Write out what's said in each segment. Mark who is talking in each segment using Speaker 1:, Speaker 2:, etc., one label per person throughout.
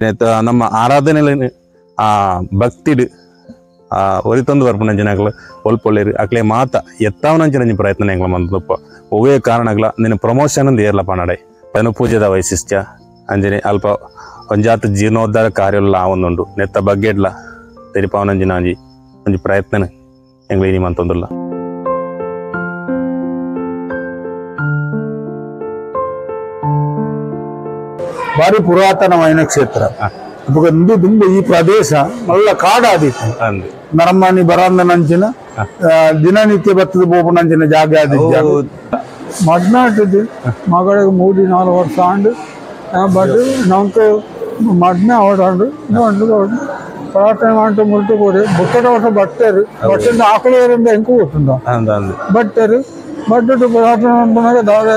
Speaker 1: ನಮ್ಮ ಆರಾಧನೆಯಲ್ಲಿ ಆ ಭಕ್ತಿಡ್ ಆ ಒರಿತೊಂದು ಬರ್ಪುನಂಚಿನಕುಲು ಒಲ್ಪೊಲ್ಲೆರ್ ಅಕ್ಲೆ ಮಾತ ಎತ್ತಾವನಂಚಿನ ಪ್ರಯತ್ನ ಎಂಕ್ಲ ಮಂತುಪ್ಪ ಒವ್ವೇ ಕಾರಣಗಳ ನಿನ್ನ ಪ್ರಮೋಷನ್ ಅಂದ್ ಏರ್ಲ ಪನಡೆ ತನು ಪೂಜೆದ ವೈಶಿಷ್ಟ್ಯ ಅಂಜನೆ ಅಲ್ಪ ಒಂಜಾತ ಜೀರ್ಣೋದ್ಧಾರ ಕಾರ್ಯಲ್ಲ ಆವೊಂದುಂಡು ನೆತ್ತ ಬಗ್ಗೆಡ್ಲ ತೆರಿಪಾವನಂಚಿನ ಒಂಜಿ ಒಂಜಿ ಪ್ರಯತ್ನ ಎಂಕ್ಲ ಇನಿ ಮಂತೊಂದುಲ್ಲ.
Speaker 2: ಭಾರಿ ಪುರಾತನವಾಯಿನ ಕ್ಷೇತ್ರ. ದುಂಬು ಈ ಪ್ರದೇಶ ಮಲ್ಲ ಕಾಡಾದಿತ್ತು. ನರಮಾನಿ ಬರಂದನಂಚಿನ ದಿನನಿತ್ಯ ಬತ್ತದ ಪೋಪುನಂಚಿನ ಜಾಗ ಆದಿತ್ತು.
Speaker 3: ಮಡ್ನಾಟದ ಮಗಳಿಗೆ 3-4 ವರ್ಷ ಆಂಡ್ ಬಟ್ ನಮ್ಗೆ ಮಡ್ನೆ ಅವಡಾಂಡು ಪ್ರಾರ್ಥನೆ ಮಾಡ್ತು ಮುಲ್ಟು ಕೂಡಿ ಬುಕ್ಕಟ ವರ್ಷ ಬಟ್ಟೆರು ಬಟ್ಟೆಂದ ಆಕಳಿಯರಿಂದ ಎಂಕು ಗೊತ್ತುಂಡ ಬಟ್ಟೆರು ಬಟ್ಟು ಪ್ರಾರ್ಥನೆ ಮಾಡ್ಕೊಂಡಾಗ ದಾರೆ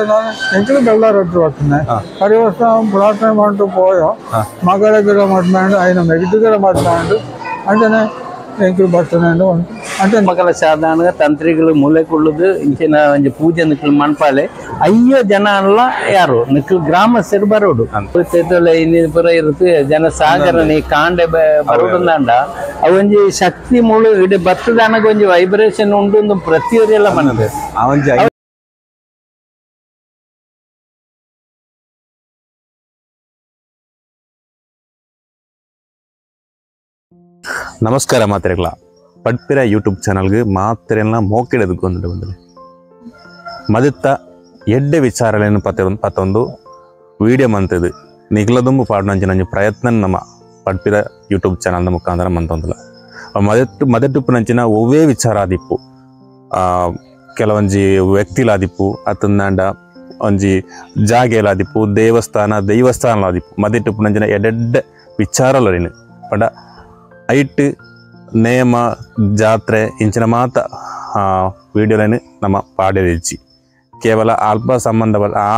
Speaker 3: ಎಂಕಲು ಬೆಳ್ಳಾರೊಟ್ಟು ಬರ್ತನೆ ಹರಿ ವರ್ಷ ಪ್ರಾರ್ಥನೆ ಮಾಡ್ತು ಪೋಯೋ ಮಗಳ ಗಿಡ ಮಡ್ನಾಂಡು ಐನ ಮೆಗಿಟುಗಿಡ ಮಡ್ನಾಂಡು ಅಂಚನೆ ಎಂಕಲು ಬರ್ತನೆ
Speaker 4: అంటే ಮಕ್ಕಳ ಸಾಧಾರಣ ತಂತ್ರಿಗಳು ಮೂಲೆ ಕೊಳ್ಳುದು ಇಂಚಿನ ಒಂಜಿ ಪೂಜೆ ನಿಕ್ಲು ಮನ್ಪಾಲೆ ಅಯ್ಯೋ ಜನ ಅಲ್ಲ ಯಾರು ನಿಕ್ಲು ಗ್ರಾಮಸ್ಥರು ಬರೋಡು ಪೂರ ಇರುತ್ತೆ ಜನ ಸಾಗರನಿ ಕಾಂಡೆ ಬರೋಡು ಅವೊಂಜಿ ಶಕ್ತಿ ಮುಳು ಇಡೀ ಬತ್ತದಾನಗ ಒಂಜಿ ವೈಬ್ರೇಷನ್ ಉಂಟು ಪ್ರತಿಯೊರಿಯೆಲ್ಲ ಮನದು.
Speaker 1: ನಮಸ್ಕಾರ ಮಾತ್ರೆಗಳ ಪಡ್ಪಿರ ಯೂಟ್ಯೂಬ್ ಚಾನಲ್ಗೆ ಮಾತ್ರೆಲ್ಲ ಮೋಕಿಡೋದಕ್ಕೆ ಒಂದು ಬಂದರೆ ಮದತ್ತ ಎಡ್ಡೆ ವಿಚಾರಲೇನು ಪತ್ತೊಂದು ವೀಡಿಯೋ ಮಂತದು ನಿಗ್ಲದುಂಬು ಪಾಡನಂಚಿನ ಪ್ರಯತ್ನ ನಮ್ಮ ಪಡ್ಪಿರ ಯೂಟ್ಯೂಬ್ ಚಾನಲ್ದ ಮುಖಾಂತರ ಮಂತೊಂದಿಲ್ಲ. ಮದಟ್ಟು ಮದಟ್ಟುಪ್ಪುನಂಚಿನ ಒವ್ವೇ ವಿಚಾರ ಆದಿಪ್ಪು ಕೆಲವೊಂಜಿ ವ್ಯಕ್ತಿಲಾದಿಪ್ಪು ಅತ್ತಂದಾಂಡ ಒಂಜಿ ಜಾಗೆಲಾದಿಪ್ಪು ದೇವಸ್ಥಾನ ದೈವಸ್ಥಾನಲಾದಿಪ್ಪು ಮದಟ್ಟುಪ್ಪುನಂಚಿನ ಎಡೆಡ್ಡೆ ವಿಚಾರಲರಿನು ಪಂಡ ಐಟ್ ನೇಮ ಜಾತ್ರೆ ಇಂಚಿನ ಮಾತ ವೀಡಿಯೋలను ನಮ್ಮ ಪಾಡ್ಯದಿಜ್ಜಿ. ಕೇವಲ ಅಲ್ಪ ಸಂಬಂಧ ಆ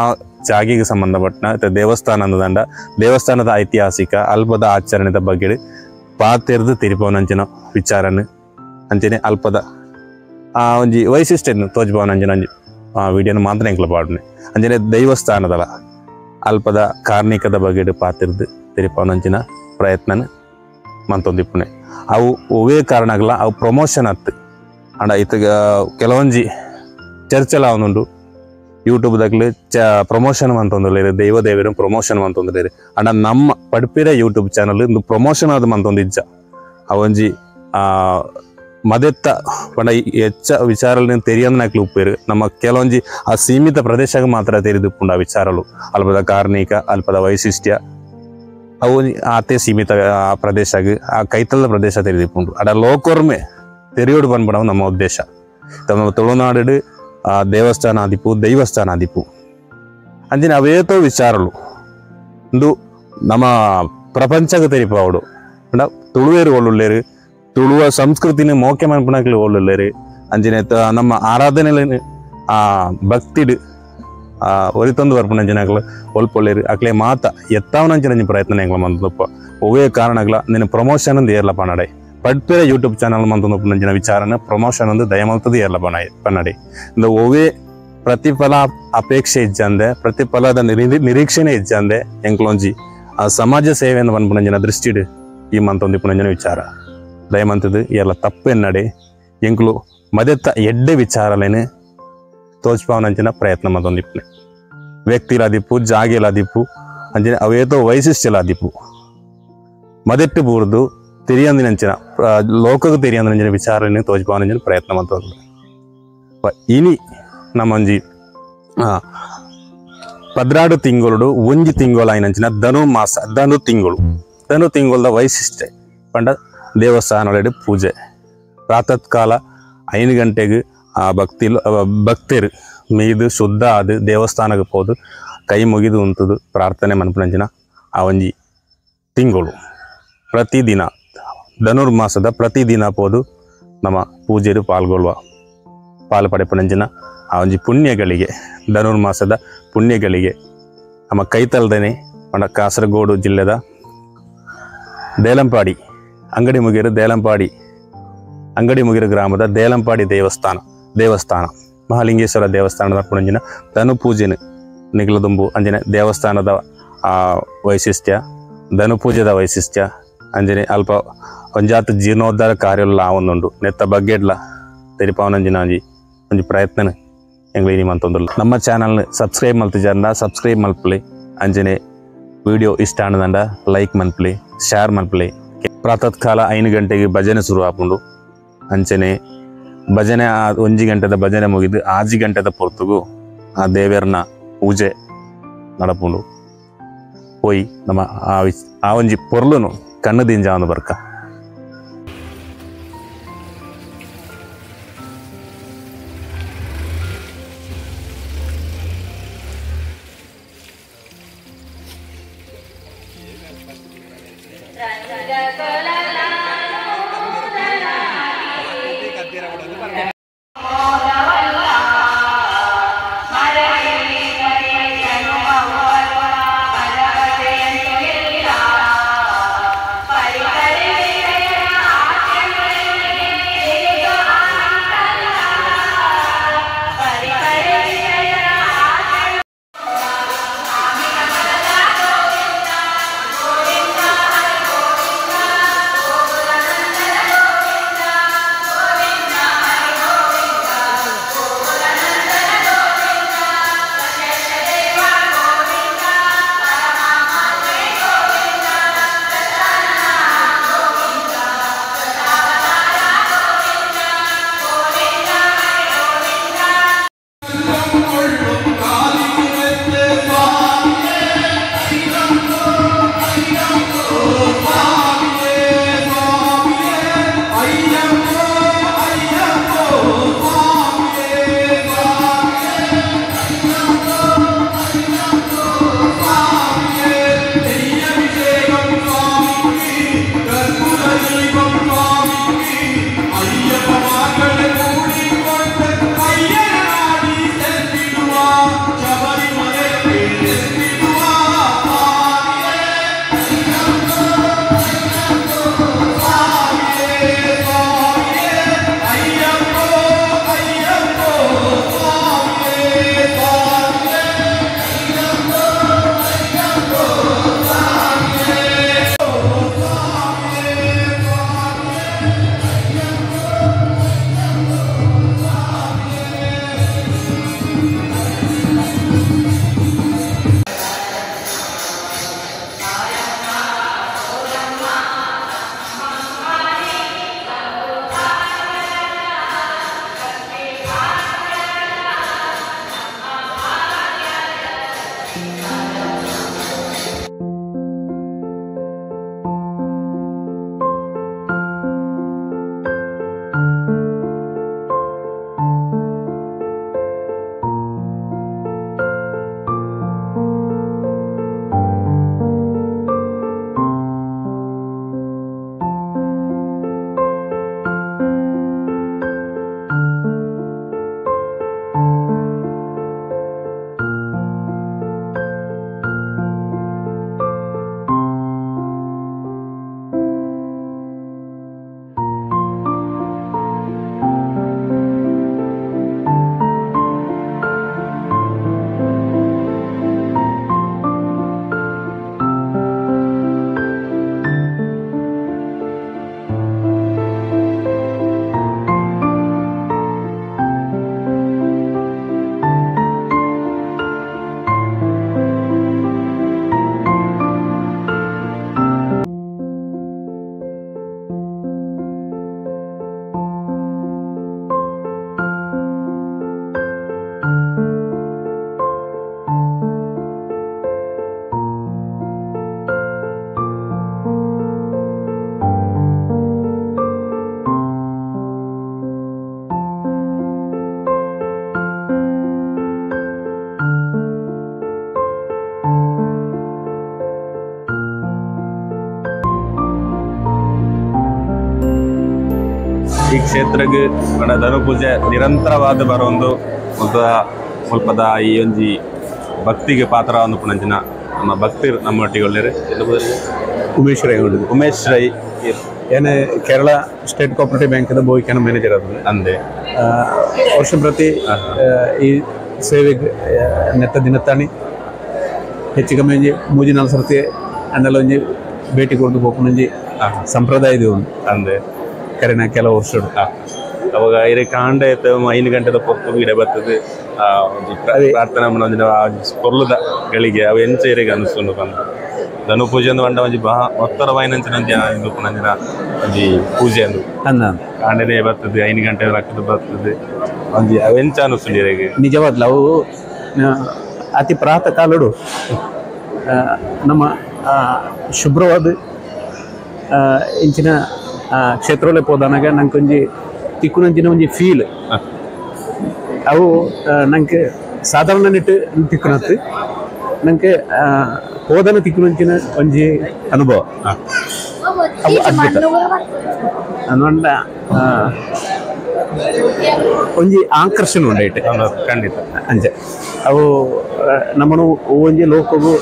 Speaker 1: ಜಾಗಿಗೆ ಸಂಬಂಧಪಟ್ಟ ದೇವಸ್ಥಾನ ಅಂದಂಡ ದೇವಸ್ಥಾನದ ಐತಿಹಾಸಿಕ ಅಲ್ಪದ ಆಚರಣೆದ ಬಗ್ಗೆ ಪಾತೆರ್ದು ತಿರುಪವನಂಚಿನ ವಿಚಾರನ ಅಂಚನೆ ಅಲ್ಪದ ಆ ಒಂಜಿ ವೈಶಿಷ್ಟ್ಯನ ತೋಜ್ಪವನಂಚಿನ ಒಂಜಿ ಆ ವೀಡಿಯೋನ ಮಾತ್ರ ಎಂಕ್ಲ ಪಾಡನೆ ಅಂಚನೆ ದೈವಸ್ಥಾನದಲ್ಲ ಅಲ್ಪದ ಕಾರ್ಣಿಕದ ಬಗ್ಗೆ ಪಾತೆರ್ದು ತಿರುಪವನಂಚಿನ ಪ್ರಯತ್ನನ ಮಂತೊಂದಿಪ್ಪುನೆ. ಅವು ಒವ್ವೇ ಕಾರಣಗಳ ಅವು ಪ್ರಮೋಷನ್ ಅತ್ತು ಅಂಡ ಇತ್ತ ಕೆಲವೊಂಜಿ ಚರ್ಚೆಲ ಅವನುಂಡು ಯೂಟ್ಯೂಬ್ದಾಗಲಿ ಚ ಪ್ರಮೋಷನ್ ಮಂತೊಂದುಲ್ಲೇರು ದೈವ ದೇವರು ಪ್ರಮೋಷನ್ ಮಂತೊಂದುಲ್ಲೇರು ಅಂಡ ನಮ್ಮ ಪಡ್ಪಿರ ಯೂಟ್ಯೂಬ್ ಚಾನಲ್ ಇಂದು ಪ್ರಮೋಷನ್ ಅದು ಮಂತೊಂದಿಜ್ಜ ಅವೊಂಜಿ ಮದೆತ್ತ ಪಂಡ ಹೆಚ್ಚ ವಿಚಾರలు ತೆರಿಯಂದನಾಕ್ಲು ಉಪ್ಪೇರು ನಮ್ಮ ಕೆಲವೊಂಜಿ ಆ ಸೀಮಿತ ಪ್ರದೇಶಕ್ಕೆ ಮಾತ್ರ ತೆರೆದಿಪ್ಪುಂಡು ಆ ವಿಚಾರಲು ಅಲ್ಪದ ಕಾರ್ಣಿಕ ಅಲ್ಪದ ವೈಶಿಷ್ಟ್ಯ ಅವು ಆತೆ ಸೀಮಿತ ಆ ಪ್ರದೇಶಕ್ಕೆ ಆ ಕೈತಲದ ಪ್ರದೇಶ ತೆರೆದಿಪ್ಪುಂಡು ಅಡ ಲೋಕೊರ್ಮೆ ತೆರೆಯೋಡು ಬಂದ್ಬಿಡವು ನಮ್ಮ ಉದ್ದೇಶ. ನಮ್ಮ ತುಳುನಾಡು ಆ ದೇವಸ್ಥಾನ ಆದಿಪ್ಪು ದೈವಸ್ಥಾನ ಆದಿಪ್ಪು ಅಂಚಿನ ಅವೇತೋ ವಿಚಾರಲು ಇಂದು ನಮ್ಮ ಪ್ರಪಂಚಕ್ಕೆ ತೆರಿಪಾವಡು ಅಂಡ ತುಳುವೇರು ಒಳ್ಳುಳ್ಳೇರು ತುಳುವ ಸಂಸ್ಕೃತಿನ ಮೋಕೆ ಮನ್ಪುನಕ್ಲು ಒಳ್ಳುಳ್ಳೇರು ಅಂಚಿನ ನಮ್ಮ ಆರಾಧನೆಯಲ್ಲಿ ಆ ಭಕ್ತಿಡ್ ಒರಿತೊಂದು ಬರ್ಪುನಂಚಿನಕುಲು ಒಲ್ಪೊಲ್ಲೇರು ಅಕ್ಲೆ ಮಾತ ಎತ್ತಾವನಂಚಿನ ಪ್ರಯತ್ನ ಎಂಕ್ಲ ಮಂತೊಂದುಪ್ಪ ಒವ್ವೇ ಕಾರಣಗಳ ನಿನ್ನ ಪ್ರಮೋಷನ್ ಅಂದ್ ಏರ್ಲ ಪನಡೆ ಪಡ್ಪಿರ ಯೂಟ್ಯೂಬ್ ಚಾನಲ್ ಮಂತೊಂದುಪ್ಪುನಂಚಿನ ವಿಚಾರನ ಪ್ರಮೋಷನ್ ಅಂದು ದಯಮಲ್ತದ ಏರ್ಲ ಪನಡೆ ಇಂದು ಒವ್ವೇ ಪ್ರತಿಫಲ ಅಪೇಕ್ಷೆ ಇಜ್ಜಂದೆ ಪ್ರತಿಫಲದ ನಿರೀಕ್ಷೆನೇ ಇಜ್ಜಂದೆ ಎಂಕ್ಲೊಂಜಿ ಆ ಸಮಾಜ ಸೇವೆಯನ್ನು ಪನ್ಪುನಂಚಿನ ದೃಷ್ಟಿಡ್ ಈ ಮಂತೊಂದಿಪ್ಪುನಂಚಿನ ವಿಚಾರ ದಯಮಂತದ್ದು ಏರ್ಲ ತಪ್ಪೆನ್ನಡೆ ಎಂಕ್ಲು ಮದೆತ್ತ ಎಡ್ಡೆ ವಿಚಾರಲೇನು ತೋಜ್ಪಾವನಂಚಿನ ಪ್ರಯತ್ನ ಮಂತೊಂದಿಪ್ಪುನೆ. ವ್ಯಕ್ತಿಲಾದಿಪ್ಪು ಜಾಗೆಲಾದಿಪ್ಪು ಅಂಚನೆ ಅವೇತೋ ವೈಶಿಷ್ಟ್ಯಲಾದಿಪ್ಪು ಮದೆಟ್ಟು ಬೂರ್ದು ತೆರಿಯಂದಿನಂಚಿನ ಲೋಕಕ್ಕೆ ತೆರಿಯಂದಿನಂಚಿನ ವಿಚಾರನೆ ತೋಜ್ಪಾವನಂಚಿನ ಪ್ರಯತ್ನ ಮಂತೊಂದು. ಇನಿ ನಮ್ಮೊಂಜಿ 12 ತಿಂಗಳು ಒಂಜಿ ತಿಂಗಳಾಯಿನಂಚಿನ ಧನು ಮಾಸ ಧನು ತಿಂಗಳು ಧನು ತಿಂಗಳದ ವೈಶಿಷ್ಟ್ಯ ಪಂಡ ದೇವಸ್ಥಾನೊಳಗೆ ಪೂಜೆ ಪ್ರಾತಃ ಕಾಲ 5 ಗಂಟೆಗೆ ಆ ಭಕ್ತಿ ಭಕ್ತರು ಮೀದು ಶುದ್ಧ ಆದ ದೇವಸ್ಥಾನಕ್ಕೆ ಹೋದು ಕೈ ಮುಗಿದು ಉಂಟದು ಪ್ರಾರ್ಥನೆ ಮನ್ಪುನಂಚಿನ ಆ ಒಂಜಿ ತಿಂಗಳು ಪ್ರತಿದಿನ ಧನುರ್ಮಾಸದ ಪ್ರತಿದಿನ ಪೋದು ನಮ್ಮ ಪೂಜೆರು ಪಾಲ್ಗೊಳ್ಳುವ ಪಾಲು ಪಡೆಪುನಂಚಿನ ಆ ಒಂಜಿ ಪುಣ್ಯಗಳಿಗೆ ಧನುರ್ಮಾಸದ ಪುಣ್ಯಗಳಿಗೆ ನಮ್ಮ ಕೈತಲ್ದನೆ ಪಂಡ ಕಾಸರಗೋಡು ಜಿಲ್ಲೆದ ದೇಲಂಪಾಡಿ ಅಂಗಡಿ ಮುಗಿರು ದೇಲಂಪಾಡಿ ಅಂಗಡಿ ಮುಗಿರು ಗ್ರಾಮದ ದೇಲಂಪಾಡಿ ದೇವಸ್ಥಾನ ದೇವಸ್ಥಾನ ಮಹಾಲಿಂಗೇಶ್ವರ ದೇವಸ್ಥಾನದ ಪುಣಂಜಿನ ಧನು ಪೂಜೆನು ನಿಗಲದುಂಬು ಅಂಜನೆ ದೇವಸ್ಥಾನದ ಆ ವೈಶಿಷ್ಟ್ಯ ಧನುಪೂಜೆದ ವೈಶಿಷ್ಟ್ಯ ಅಂಜನೆ ಅಲ್ಪ ಒಂಜಾತ ಜೀರ್ಣೋದ್ಧಾರ ಕಾರ್ಯಲ್ಲ ಆವೊಂದುಂಡು ನೆತ್ತ ಬಗ್ಗೆಡ್ಲ ತೆರಿಪಾವನಂಜಿನ ಒಂಜಿ ಒಂಜಿ ಪ್ರಯತ್ನ ಎಂಗ್ಲ ಇನಿ ಮಂತೊಂದುಲ್ಲ. ನಮ್ಮ ಚಾನಲ್ನ ಸಬ್ಸ್ಕ್ರೈಬ್ ಮಲ್ತಿಜಾರ್ಂಡ ಸಬ್ಸ್ಕ್ರೈಬ್ ಮಲ್ಪುಲೆ ಅಂಜನೆ ವಿಡಿಯೋ ಇಷ್ಟ ಆಂಡ ಲೈಕ್ ಮನ್ಪುಲೆ ಶೇರ್ ಮನ್ಪುಲೆ. ಪ್ರಾತಃ ಕಾಲ 5 ಗಂಟೆಗೆ ಭಜನೆ ಶುರು ಆಪುಂಡು. ಅಂಚನೆ ಭಜನೆ 1 ಗಂಟೆದ ಭಜನೆ ಮುಗಿದು 6 ಗಂಟೆದ ಪೊರ್ತುಗು ಆ ದೇವರನ ಪೂಜೆ ನಡಪುಂಡು. ಪೋಯಿ ನಮ್ಮ ಆ ಒಂಜಿ ಪೊರ್ಲುನು ಕಣ್ಣು ದಿಂಜಾವೊಂದು ಬರ್ಕ. ಈ ಕ್ಷೇತ್ರಕ್ಕೆ ಧನುಪೂಜೆ ನಿರಂತರವಾದ ಬರೋಂದು ಮುಲ್ಪದ ಈ ಒಂಜಿ ಭಕ್ತಿಗೆ ಪಾತ್ರ ಒಂದು ಪುಣಂಚಿನ ನಮ್ಮ ಭಕ್ತರು ನಮ್ಮೊಟ್ಟಿಗೆ
Speaker 5: ಉಮೇಶ್ ರೈ
Speaker 1: ಉಮೇಶ್ ರೈ
Speaker 5: ಏನೇ Kerala state cooperative bank ಬೋಯ್ಕನ manager ಅದು
Speaker 1: ಅಂದೆ
Speaker 5: ವರ್ಷ ಪ್ರತಿ ಈ ಸೇವೆಗೆ ನೆತ್ತ ದಿನತ್ತಾಣಿ ಹೆಚ್ಚು ಕಮ್ಮಿ ಒಂಜಿ ಮೂಜಿ ನಾಲ್ಕು ಸರ್ತಿ ಅಂಡಲ ಒಂಜಿ ಭೇಟಿ ಕೊಡ್ದು ಪೋಪುನಂಜಿ ಸಂಪ್ರದಾಯ ಉಂಡು
Speaker 1: ಅಂದೆ
Speaker 5: ಕರೆನ ಕೆಲವು ವರ್ಷ
Speaker 1: ಅವಾಗ ಇರೆ ಕಾಂಡ 5 ಗಂಟೆದ ಪೊತ್ತು ಗಿಡ ಬರ್ತದೆ ಪ್ರಾರ್ಥನೆ ಒಂಜಿನ ಪೊರ್ಲುದ ಗಳಿಗೆ ಅವು ಎಂಚ ಇರೆಗೆ ಅನಿಸ್ತುಂಡು ಪಂದ್ ಧನು ಪೂಜೆ ಅಂದು ಪಂಡ ಒಂಜಿ ಬಾ ಒತ್ತರವಾಯಿನಂಚಿನ ಒಂಜಿ ಪುನಂಜಿನ ಒಂಜಿ ಪೂಜೆ ಅಂದು ಕಾಂಡನೆ ಬರ್ತದೆ 5 ಗಂಟೆ ರಕ್ತದ ಬರ್ತದೆ ಒಂಜಿ ಅವು ಎಂಚ ಅನಿಸ್ತುಂಡು ಇರೆಗೆ
Speaker 5: ನಿಜವಾದ್ಲ ಅವು ಅತಿ ಪ್ರಾತಃ ಕಾಲಡು ನಮ್ಮ ಶುಭ್ರವಾದ ಇಂಚಿನ ಕ್ಷೇತ್ರಲೇ ಪೋದಾನಾಗ ನಂಕೊಂಜಿ ತಿಕ್ಕುನಂಚಿನ ಒಂಜಿ ಫೀಲ್ ಅವು ನಂಗೆ ಸಾಧಾರಣ ನಿಟ್ಟು ತಿಕ್ಕುನತ್ತು ನಂಗೆ ಹೋದನ ತಿಕ್ಕುನಂಚಿನ ಒಂಜಿ ಅನುಭವ ಅವು ಅದ್ಭುತ ಅಂದ ಒಂಜಿ ಆಕರ್ಷಣೆ ಉಂಡೈಟೆ
Speaker 1: ಖಂಡಿತ
Speaker 5: ಅಂಚೆ ಅವು ನಮ್ಮನು ಒಂಜಿ ಲೋಕಗು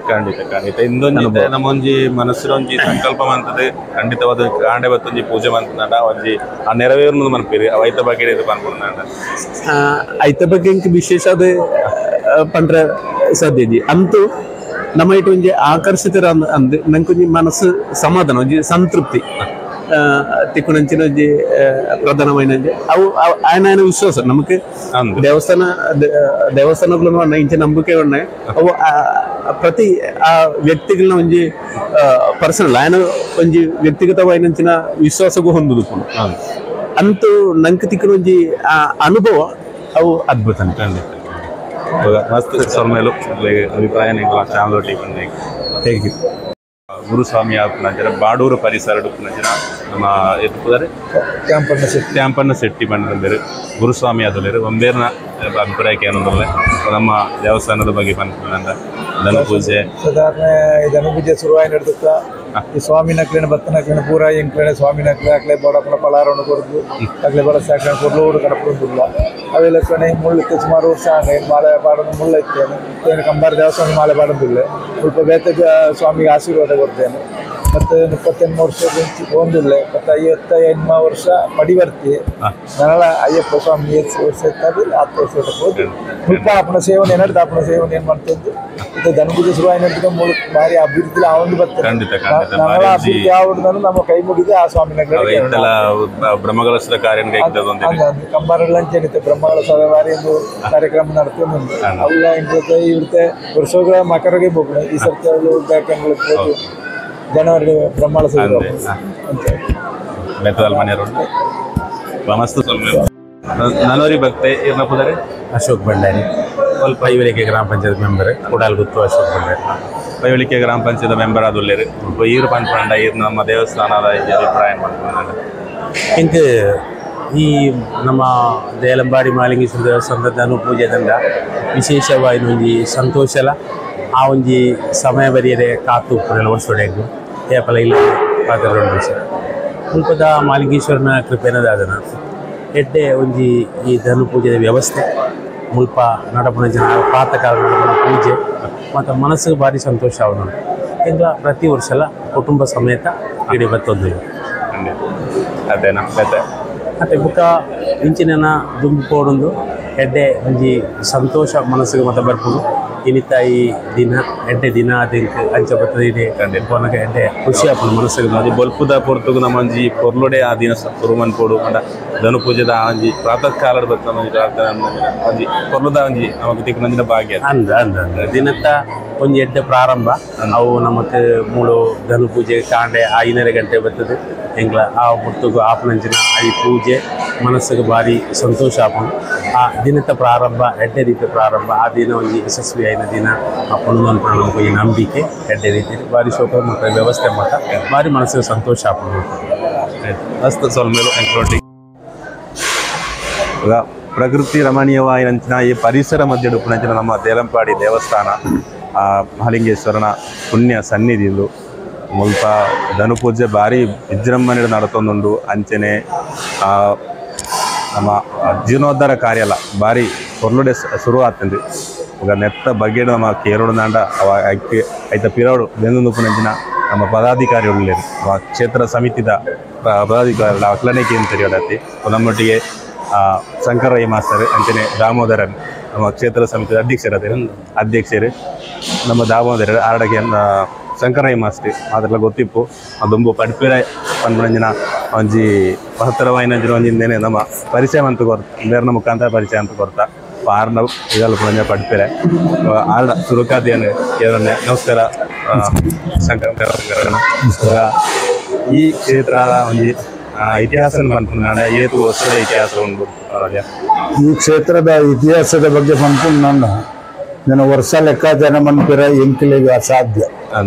Speaker 1: ಖಂಡಿತ ಖಂಡಿತ ಇಂದೊಂಜಿ ನಮ್ಮೊಂಜಿ ಮನಸ್ಸಿನ ಒಂಜಿ ಸಂಕಲ್ಪ ಮಂತದೆ ಖಂಡಿತವಾದ ಕಾಂಡೆ ಬತ್ತೊಂಜಿ ಪೂಜೆ ಮಂತಂಡ ಒಂಜಿ ಆ ನೆರವೇರು ಮನ್ಪಿರಿ ಐತ ಬಗ್ಗೆ ಇದು ಪನ್ಪುಂಡ
Speaker 5: ಐತ ಬಗ್ಗೆ ವಿಶೇಷ ಅದು ಪಂಡ್ರೆ ಸಾಧ್ಯ ಅಂತೂ ನಮ್ಮ ಇಟ್ಟು ಒಂಜಿ ಆಕರ್ಷಿತರ ಅಂದ್ ನಂಕೊಂಜಿ ಮನಸ್ಸು ಸಮಾಧಾನ ಒಂಜಿ ಸಂತೃಪ್ತಿ ತಿಕ್ಕುನಂಚಿನ ಒಂಜಿ ಪ್ರಧಾನమైన ಅವು ఆయన ఆయన ವಿಶ್ವಾಸ ನಮಕ್ ದೇವಸ್ಥಾನ ದೇವಸ್ಥಾನಗಳು ಇಂಚ ನಂಬಿಕೆ ఉన్నాయి ಅವು ಪ್ರತಿ ಆ ವ್ಯಕ್ತಿಗಳನ್ನ ಒಂಜಿ ಪರ್ಸನಲ್ ఆయన ಒಂಜಿ ವ್ಯಕ್ತಿಗತವಾಯಿನಂಚಿನ ವಿಶ್ವಾಸಗೂ ಹೊಂದುದು ಅಂತೂ ನಂಗೆ ತಿಕ್ಕುನ ಒಂಜಿ ಆ ಅನುಭವ ಅವು ಅದ್ಭುತ
Speaker 1: ಮಸ್ತ್ ಸೊಲ್ಮೇಲು ಅಭಿಪ್ರಾಯ channel
Speaker 5: thank you.
Speaker 1: Guruswamy ಆಪುನಂಚನ Badoor ಪರಿಸರ ಉಪ್ಪುನಂಚನ ನಮ್ಮ ಎತ್ತುಪುದರೆ ತ್ಯಾಂಪಣ್ಣ ಶೆಟ್ಟಿ ಬಂದಿರು ಗುರುಸ್ವಾಮಿ ಆದಲೇರು ಒಂಬೇರ್ನ ಅಭಿಪ್ರಾಯಕ್ಕೆ ಏನಂದ್ರೆ ನಮ್ಮ ದೇವಸ್ಥಾನದ ಬಗ್ಗೆ ಬಂದ ಧನು ಪೂಜೆ
Speaker 6: ಸಾಧಾರಣ ಧನು ಪೂಜೆ ಶುರುವಾಗಿ ನಡೆದುತ್ತ ಈ ಸ್ವಾಮಿ ನಕ್ಲಿನ ಭಕ್ತನಕ್ಲಿನ ಪೂರ ಎಂಕ್ಲೇನೆ ಸ್ವಾಮಿ ನಕ್ಲೆ ಅಕ್ಲೆ ಬೋಡಪ್ಪನ ಪಲಾರವನ್ನು ಕೊರದು ಅಕ್ಲೆ ಬಳಸ ಅಕ್ಲೆ ಕೊರ್ಲೋಡು ಕಡಪುಂದಿಲ್ಲ ಅವೆಲ್ಲ ಕಣೆ ಮುಳ್ಳು ಸುಮಾರು ವರ್ಷ ಮಾಲೆ ಪಾಡೋದು ಮುಳ್ಳು ಇತ್ತೇನೆ ಇತ್ತೇನೆ ಕಂಬಾರ ದೇವಸ್ಥಾನ ಮಾಲೆ ಪಾಡೋದಿಲ್ಲ ಸ್ವಲ್ಪ ಬೇತ ಸ್ವಾಮಿಗೆ ಆಶೀರ್ವಾದ ಕೊಡ್ತೇನೆ. ಮತ್ತು 38 ವರ್ಷ ಒಂದಿಲ್ಲ ಮತ್ತು 58 ವರ್ಷ ಪಡಿವರ್ತಿ ನನ್ನ ಅಯ್ಯಪ್ಪ ಸ್ವಾಮಿ 7 ವರ್ಷ ಇರ್ತಾರೆ 10 ವರ್ಷ ಹೋಗಿ ಮುಲ್ಪ ಅಪ್ಪನ ಸೇವನೆ ಏನಾದ್ರು ಅಪ್ಪನ ಸೇವನೆ ಏನು ಮಾಡ್ತದ್ದು ಇದು ಧನಪೂಜೆ ಶುರುವಾಗಿ ನಡೆದ ಮೂಲ ಭಾರಿ ಅಭಿವೃದ್ಧಿ ಆ ಒಂದು ಬರ್ತದೆ ನನ್ನ ಅಭಿವೃದ್ಧಿ ಯಾವ್ದು ನಮ್ಮ ಕೈ ಮುಗಿದು ಆ ಸ್ವಾಮಿನ
Speaker 1: ಬ್ರಹ್ಮಕಲಶದ ಕಾರ್ಯ
Speaker 6: ಕಂಬಾರಲ್ಲಂಚೇನಿತ್ತು ಬ್ರಹ್ಮಕಲಶ ಭಾರಿ ಒಂದು ಕಾರ್ಯಕ್ರಮ നടത്തുന്നുണ്ട് ಅಲ್ಲ ಇവിടുത്തെ ಇവിടുത്തെ ವರ್ಷಗಳ ಮಕರಗೆ ಹೋಗೋಣ ಈ ಸರ್ತಿ ಅವಳು ಜನವರಿ ಬ್ರಹ್ಮಳ
Speaker 1: ನಾನೋರಿ ಭಕ್ತೆ ಇರ್ನಪ್ಪುದಾರೆ
Speaker 7: ಅಶೋಕ್ ಭಂಡಾರಿ ಪೈವಳಿಕೆ ಗ್ರಾಮ ಪಂಚಾಯತ್ ಮೆಂಬರ್ ಕೂಡಾಲ್ಗುತ್ತು ಅಶೋಕ್ ಭಂಡಾರಿ
Speaker 1: ಪೈವಳಿಕೆ ಗ್ರಾಮ ಪಂಚಾಯತ್ ಮೆಂಬರ್ ಆದುಲ್ಲೇರು ಈರು ಪನ್ಪಂಡ ಈರು ನಮ್ಮ ದೇವಸ್ಥಾನದ ಅಭಿಪ್ರಾಯ
Speaker 7: ಇಂಕ ಈ ನಮ್ಮ ದೇಲಂಬಾಡಿ ಮಹಾಲಿಂಗೇಶ್ವರ ದೇವಸ್ಥಾನದ ಧನು ಪೂಜೆ ದಂಡ ವಿಶೇಷವಾಗಿ ಒಂಜಿ ಸಂತೋಷಲ ಆ ಒಂಜಿ ಸಮಯ ಬರಿಯರೆ ಕಾತು ಉಪ್ಪುನೆಲ್ಲ ವರ್ಷೊಡೆಗು ಏಪಲ ಇಲ್ಲ ಪಾತ್ರ ಮುಲ್ಪದ ಮಹಾಲಿಂಗೇಶ್ವರನ ಕೃಪೆನದಾದನ ಎಡ್ಡೆ ಒಂಜಿ ಈ ಧನು ಪೂಜೆದ ವ್ಯವಸ್ಥೆ ಮುಲ್ಪ ನಡಪುನ ಜನ ಪ್ರಾತಃಕಾಲ ನಡಪುನ ಪೂಜೆ ಮತ್ತು ಮನಸ್ಸಿಗೆ ಭಾರಿ ಸಂತೋಷ ಅವನು ಎಂಗ್ಲ ಪ್ರತಿ ವರ್ಷಲ ಕುಟುಂಬ ಸಮೇತ ಇಡೀ ಬತ್ತೊಂದು
Speaker 1: ಅದೇನಾ ಮತ್ತೆ
Speaker 7: ಮತ್ತು ಬುಕ್ಕ ಇಂಚಿನ ದುಂಬು ಪೋಡೊಂದು ಎಡ್ಡೆ ಒಂಜಿ ಸಂತೋಷ ಮನಸ್ಸಿಗೆ ಮತ್ತೆ ಬರ್ಪುಂಡು ಇನಿತ ಈ ದಿನ ಎಡ್ಡೆ ದಿನ ಅದಿಂಕ್ ಅಂಚ ಬರ್ತದೆ ಇದೆ ಪೋನಗ ಎಡ್ಡೆ ಖುಷಿ ಆಪುಂಡು ಮನಸ್ಸಿಗೆ
Speaker 1: ಅದು ಬೊಲ್ಪುದ ಪೊರ್ತುಗು ನಮ್ಮ ಒಂಜಿ ಪೊರ್ಲುಡೆ ಆ ದಿನ ಸುರುಮನ್ ಪೋಡು ಪಂಡ ಧನು ಪೂಜೆದ ಒಂಜಿ ಪ್ರಾತಃ ಕಾಲಡ್ ಬರ್ತದೆ ಒಂಜಿ ಪ್ರಾರ್ಥನೆ ಒಂಜಿ ಪೊರ್ಲುದ ಒಂಜಿ ನಮಕ್ ತಿಕ್ಕುನಂಚಿನ ಭಾಗ್ಯ
Speaker 7: ಅಂದ ಅಂದ ಅಂದ ದಿನತ್ತ ಒಂಜಿ ಎಡ್ಡೆ ಪ್ರಾರಂಭ ಅವು ನಮಕ್ ಮೂಳು ಧನು ಪೂಜೆ ಕಾಂಡೆ 5:30 ಗಂಟೆ ಬರ್ತದೆ ಎಂಗ್ಲ ಆ ಪೊರ್ತುಗು ಆಪುನಂಚಿನ ಈ ಪೂಜೆ ಮನಸ್ಸಿಗೆ ಭಾರಿ ಸಂತೋಷ ಆಪುಂಡು ಆ ದಿನದ ಪ್ರಾರಂಭ ಎಡ್ಡೆ ರೀತಿಯ ಪ್ರಾರಂಭ ಆ ದಿನ ಒಂಜಿ ಯಶಸ್ವಿ ಆಯ್ನ ದಿನ ಆ ಪುಣ್ಯ ನಮಕ್ ಈ ನಂಬಿಕೆ ಎಡ್ಡೆ ರೀತಿ ಭಾರಿ ಶೋಕ ಮತ್ತು ವ್ಯವಸ್ಥೆ ಮಾತ್ರ ಭಾರಿ ಮನಸ್ಸಿಗೆ ಸಂತೋಷ ಆಪುಂಡು
Speaker 1: ಮಸ್ತ್ ಸೊಲ್ಮೇಲು ಎಂಕ್ರೋಟಿ ಪ್ರಕೃತಿ ರಮಣೀಯವಾಯಿನಂಚಿನ ಈ ಪರಿಸರ ಮಧ್ಯೆ ಉಪ್ಪುನಂಚಿನ ನಮ್ಮ ದೇಲಂಪಾಡಿ ದೇವಸ್ಥಾನ ಆ ಮಹಾಲಿಂಗೇಶ್ವರನ ಪುಣ್ಯ ಸನ್ನಿಧಿಂದು ಮುಲ್ಪ ಧನುಪೂಜೆ ಭಾರಿ ವಿಜೃಂಭಣೆ ನಡತೊಂದುಂಡು ಅಂಚನೆ ನಮ್ಮ ಜೀರ್ಣೋದ್ಧಾರ ಕಾರ್ಯ ಅಲ್ಲ ಭಾರಿ ಪೊರ್ಲುಡೆ ಶುರು ಆತಂದು ಈಗ ನೆತ್ತ ಬಗೆಡು ನಮ್ಮ ಕೇರಳನಾಂಡ ಅವ ಐತ ಪಿರೋಡು ಬೆಂದುಪುನಂಚಿನ ನಮ್ಮ ಪದಾಧಿಕಾರಿಗಳು ಕ್ಷೇತ್ರ ಸಮಿತಿದ ಪದಾಧಿಕಾರಿ ಅಕ್ಲನೇ ಕೇಂದ್ರ ನಮ್ಮೊಟ್ಟಿಗೆ ಶಂಕರಯ್ಯ ಮಾಸ್ತರ್ ಅಂಚನೆ ದಾಮೋದರನ್ ನಮ್ಮ ಕ್ಷೇತ್ರ ಸಮಿತಿ ಅಧ್ಯಕ್ಷರಾದರು ಅಧ್ಯಕ್ಷರು ನಮ್ಮ ದಾಮೋದರ ಆರಡಗೆ ಶಂಕರಯ್ಯ ಮಾಸ್ಟರ್ ಅದೆಲ್ಲ ಗೊತ್ತಿಪ್ಪು ಅದೊಂಬು ಪಡ್ಪಿರ ಪನ್ಪುನಂಜಿನ ಒಂಜಿ ಮಹತ್ತರವಾಯಿನಂಜಿನ ಒಂಜಿಂದೇನೆ ನಮ್ಮ ಪರಿಚಯ ಅಂತ ಕೊರ್ತ ಬೇರ್ನ ಮುಖಾಂತರ ಪರಿಚಯ ಅಂತ ಕೊರ್ತ ಆರ್ನ ಇದೆಲ್ಲ ಪುನಂಜ ಪಡ್ಪಿರೆ ಆರ್ಡ ಸುರುಕಾದಿಯನ್ನು ಕೇಳನೆ. ನಮಸ್ಕಾರ ಶಂಕರ. ಈ ಕ್ಷೇತ್ರದ ಒಂಜಿ ಇತಿಹಾಸ ಪನ್ಪುನ ಏತು ವರ್ಷದ ಇತಿಹಾಸ ಉಂಟು?
Speaker 2: ಈ ಕ್ಷೇತ್ರದ ಇತಿಹಾಸದ ಬಗ್ಗೆ ಪನ್ಪುನ ನಾನು ವರ್ಷ ಲೆಕ್ಕಾಚಾರ ಮನ್ಪಿರ ಎಂಕಿಲೆಗೆ ಅಸಾಧ್ಯ.